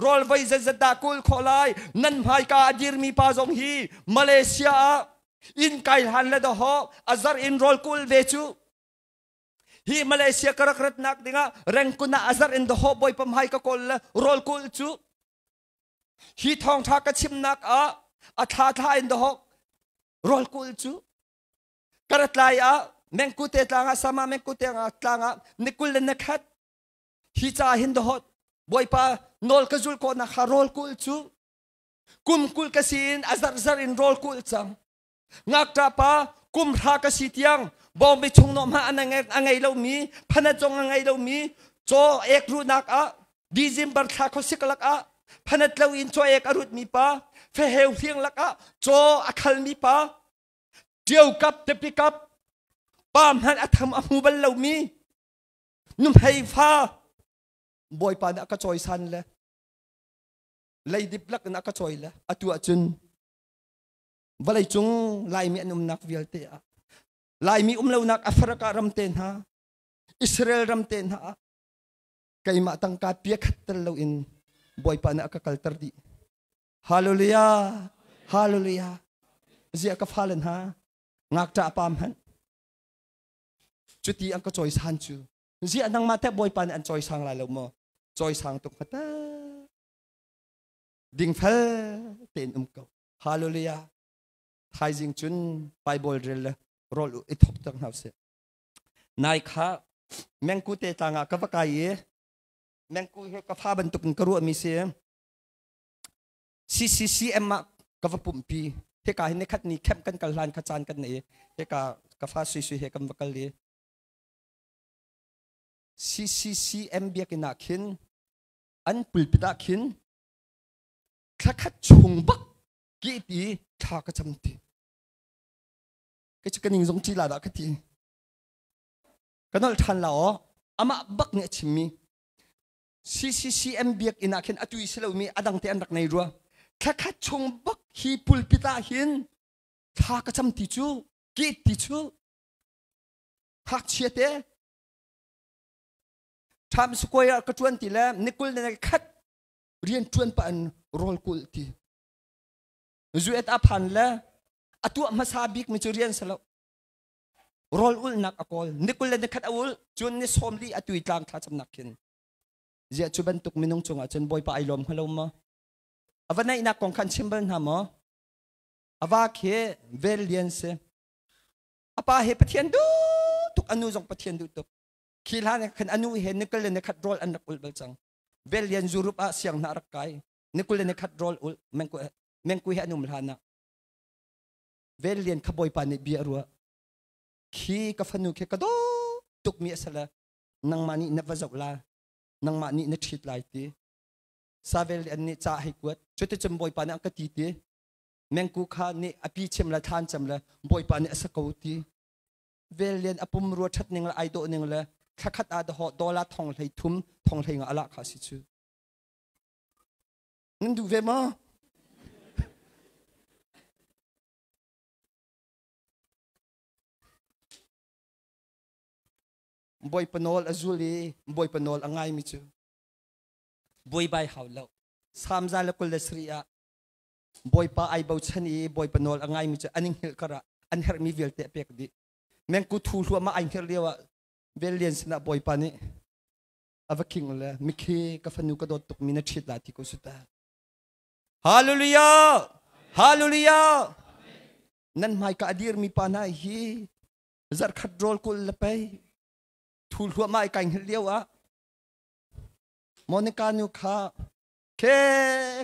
Rawl voi zeizat dah kul khawh lai? Nan hmaika a dirmi pa zong hi Malaysia ah inn kai hlan le dawhawh a zar in rawl kul ve cu. Hi Malaysia ka rak ratnak dingah rengkun ah a zar in dawhawh bawipa hmai ka kawl le rawl kul cu. Hi thawngṭha ka chimnak ah a thla thla in dawhawh rawl kul cu. Ka rat lai ah mengkute tlang ah sama mengkute tlang ah nikul le nikhat hi ca hin dawhawt bawipa nawl ka zul khawhnak kha rawl kul cu kum kul ka si in a zarh zarh in rawl kul cang ngakṭa pa kum hra ka si tiang bawngbi chung nawm ha a ngei lomi phanat zong a ngei lomi caw ek ruhnak ah December thla khuasik lak ah phanat lo in caw ek a rutmi pa feheu hliang lak ah caw a khalmi pa ṭio kap tepi kap pa hmanh a tham a hmu bal lomi nuhmei fa bawipa nih a ka cawisan le leidip lak in a ka cawi le atu ahcun vawlei cung Laimi an umnak vialte ah Laimi um lonak Africa ram te hna Israel ram te hna ah keimah tangka pia khat tel loin bawipa nih a ka kalter dih Hallelujah! Hallelujah! Ziah ka fale hna ngakṭah pa hmanh cuti an ka cawisan cu ziah nangmah teh Bawipa nih an cawisang lai lo maw? Cawisang tuk hmata dingfel tein um ko. Hallelujah! Thaizing cun Bible rel le rawl i thok tak hna usih. Nai kha mengku te tlang ah ka va kai i mengku hi ka fa bantuk in ka ruahmi si. CCCM ah ka va pumhpi hika hi nikhat ni camp kan kal hlan kha caan kan nei hika ka fa sui sui he kan va kal i CCCM biakinn ah khin an pulpit ah khin thlakhat chung bak ki ti thla ka cam ti ke chu ka ning zong ti la dah ka ti ka nol than la aw amah bak nih a chimmi CCCM biakinn ah khin atu i si lomi a dang te an rak nei rua. Thlakhat chung bak hi pulpit ah hin thla ka cam ti cu ki ti cu ngakchia te. Times Square ka ṭuan ti le nikul ne khat rian ṭuan pa an rawl kul ti. Zuet a phan le a tuah hmasa bik mi cu rian salo. Rawl ulnak a kawl. Nikul le nikhat a ul. Cun ni 40 a tui tlang thla camnak khin. Ziah cu bantuk minung cungah cun Bawipa ai lawm hnga lo maw? A va naihnak kong khan chim bal hna maw? A va khi vel lian si. A pa he Pathian duh tuk, a nu zong Pathian duh tuk. Khi hlan khan a nu he nikul le nikhat rawl an rak ul bal cang. Vel lian Europe ah siang hna rak kai. Nikul le nikhat rawl ul mengku he an um hlan ah. Vel lian kha Bawipa nih bia rua. Khi ka fanu khi ka daw tuk mi a sala. Nangmah nih na va zoh la. Nangmah nih na ṭhit lai ti. Savel an nih ca hei kuat. Cuticun Bawipa nih a ka ti ti. Mengku kha nih a pi chim le thlan cem le Bawipa nih a sa ko ti. Vel lian a pum rua ṭhat ning le ai dawh ning le thlakhat ah dahawh dollar thong hlei thum thong hlei nga ala kha si cu. Nan duh ve maw? Bawipa nawl a zul i Bawipa nawl a ngaimi cu buaibai hau lo. Salm 127 ah Bawipa ai bochan i Bawipa nawl a ngaimi cu an i hngilh karah an herhmi vialte a pek dih. Mengku thu hluahmah ai hngilh lio ah Vel Lian sinah Bawipa nih a va king le mikhi ka fanu ka dawt tukmi na ṭhit la ti ko su ta. Hallelujah! Hallelujah! Nan hmaika a dirmi pa hna hi zarhkhat rawl kul le pei thu hluahmah i kai hngilh lio ah Monica nu kha ke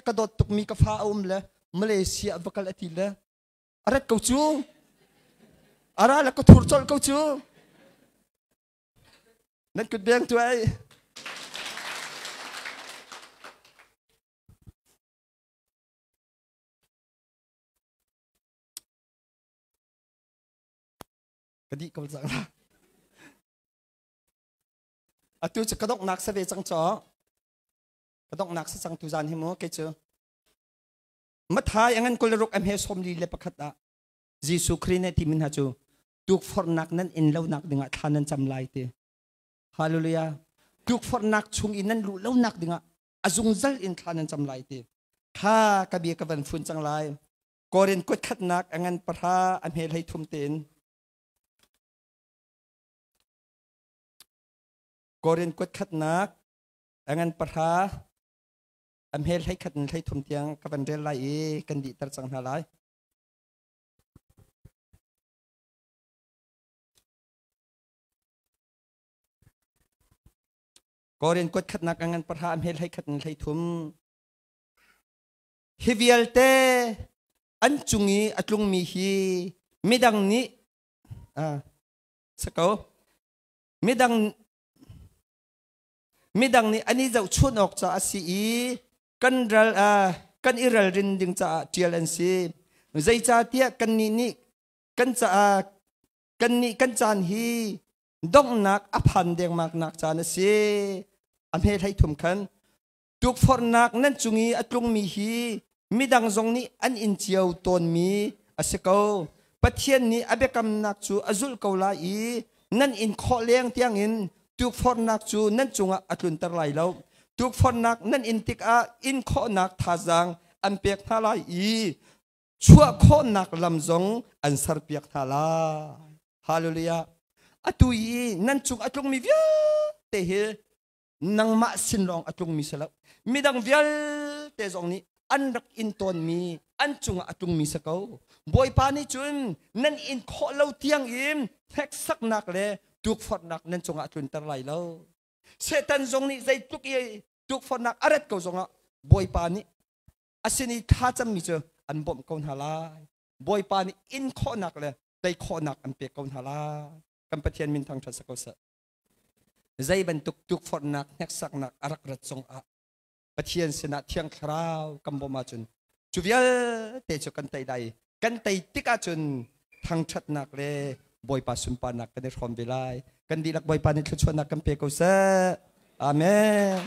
ka dawt tukmi ka fa a um le Malaysia va kal a ti le a rat ko cu a ra le ka thur colh ko cu nan kut beng tu ai ka dih ko cang la atu cu ka donghnak sa ve cang caw ka donghnak sa cang tu zan hi mu kei cu Mathai angan 26 am he 41 ah Jesuh Khrih nih ti min hna cu tukforhnak nan in lonak dingah thla nan cam lai ti. Hallelujah. Tukforhnak chung i nan luh lonak dingah a zungzal in thla nan cam lai ti. Kha ka bia ka van fun cang lai. Korin kuat khatnak a ngan pahra a hme hlei thum tein. Korin kuat khatnak a ngan pahra a hme hlei khat in hlei thum tiang ka van rel lai i kan dihter cang hna lai. Korin kuat khatnak a ngan pahra a hme hlei khat in hlei thum. Hi vialte an cung i a tlungmi hi midang nih sako midang midang nih an i zohchunh awk caah a si i kan ral kan i ralrin ding caah ṭial an si. Zeicahtiah kannih nih kan caah kannih kan caan hi donghnak a phan dengmaknak caan a si. A hme hlei thum khan tukforhnak nan cung i a tlungmi hi midang zong nih an in cio tawnmi a si ko. Pathian nih a biakamnak cu a zulh ko lai i nan in khawh leng tiangin tukforhnak cu nan cungah a tlunter lai lo. Tukforhnak nan in tikah in khawhnak thazaang an pek hna lai i chuah khawhnak lam zong an serpiak hna lai. Hallelujah. Atu i nan cung a tlungmi vialte hi nangmah sin lawng a tlungmi si lo midang vialte zong nih an rak in tawnmi an cungah a tlungmi si ko. Bawipa nih cun nan in khawh lo tiang in hneksaknak le tukforhnak nan cungah a tlunter lai lo. Satan zong nih zeitluk i tukforhnak a rat ko zongah Bawipa nih a sin i thlacammi cu an bawmh ko hna lai. Bawipa nih in khawhnak le tei khawhnak an pek ko hna lai. Kan Pathian min thangṭhat si ko seh. Zei bantuk tukforhnak hneksaknak a rak rat zongah Pathian sinah Thiang Thlarau kan bawmh ahcun cu vialte cu kan tei dai. Kan tei tik ahcun thangṭhatnak le Bawipa sunparnak kan i hrawm ve lai. Kan dihlak Bawipa nih thluachuahnak kan pe ko seh. Amen.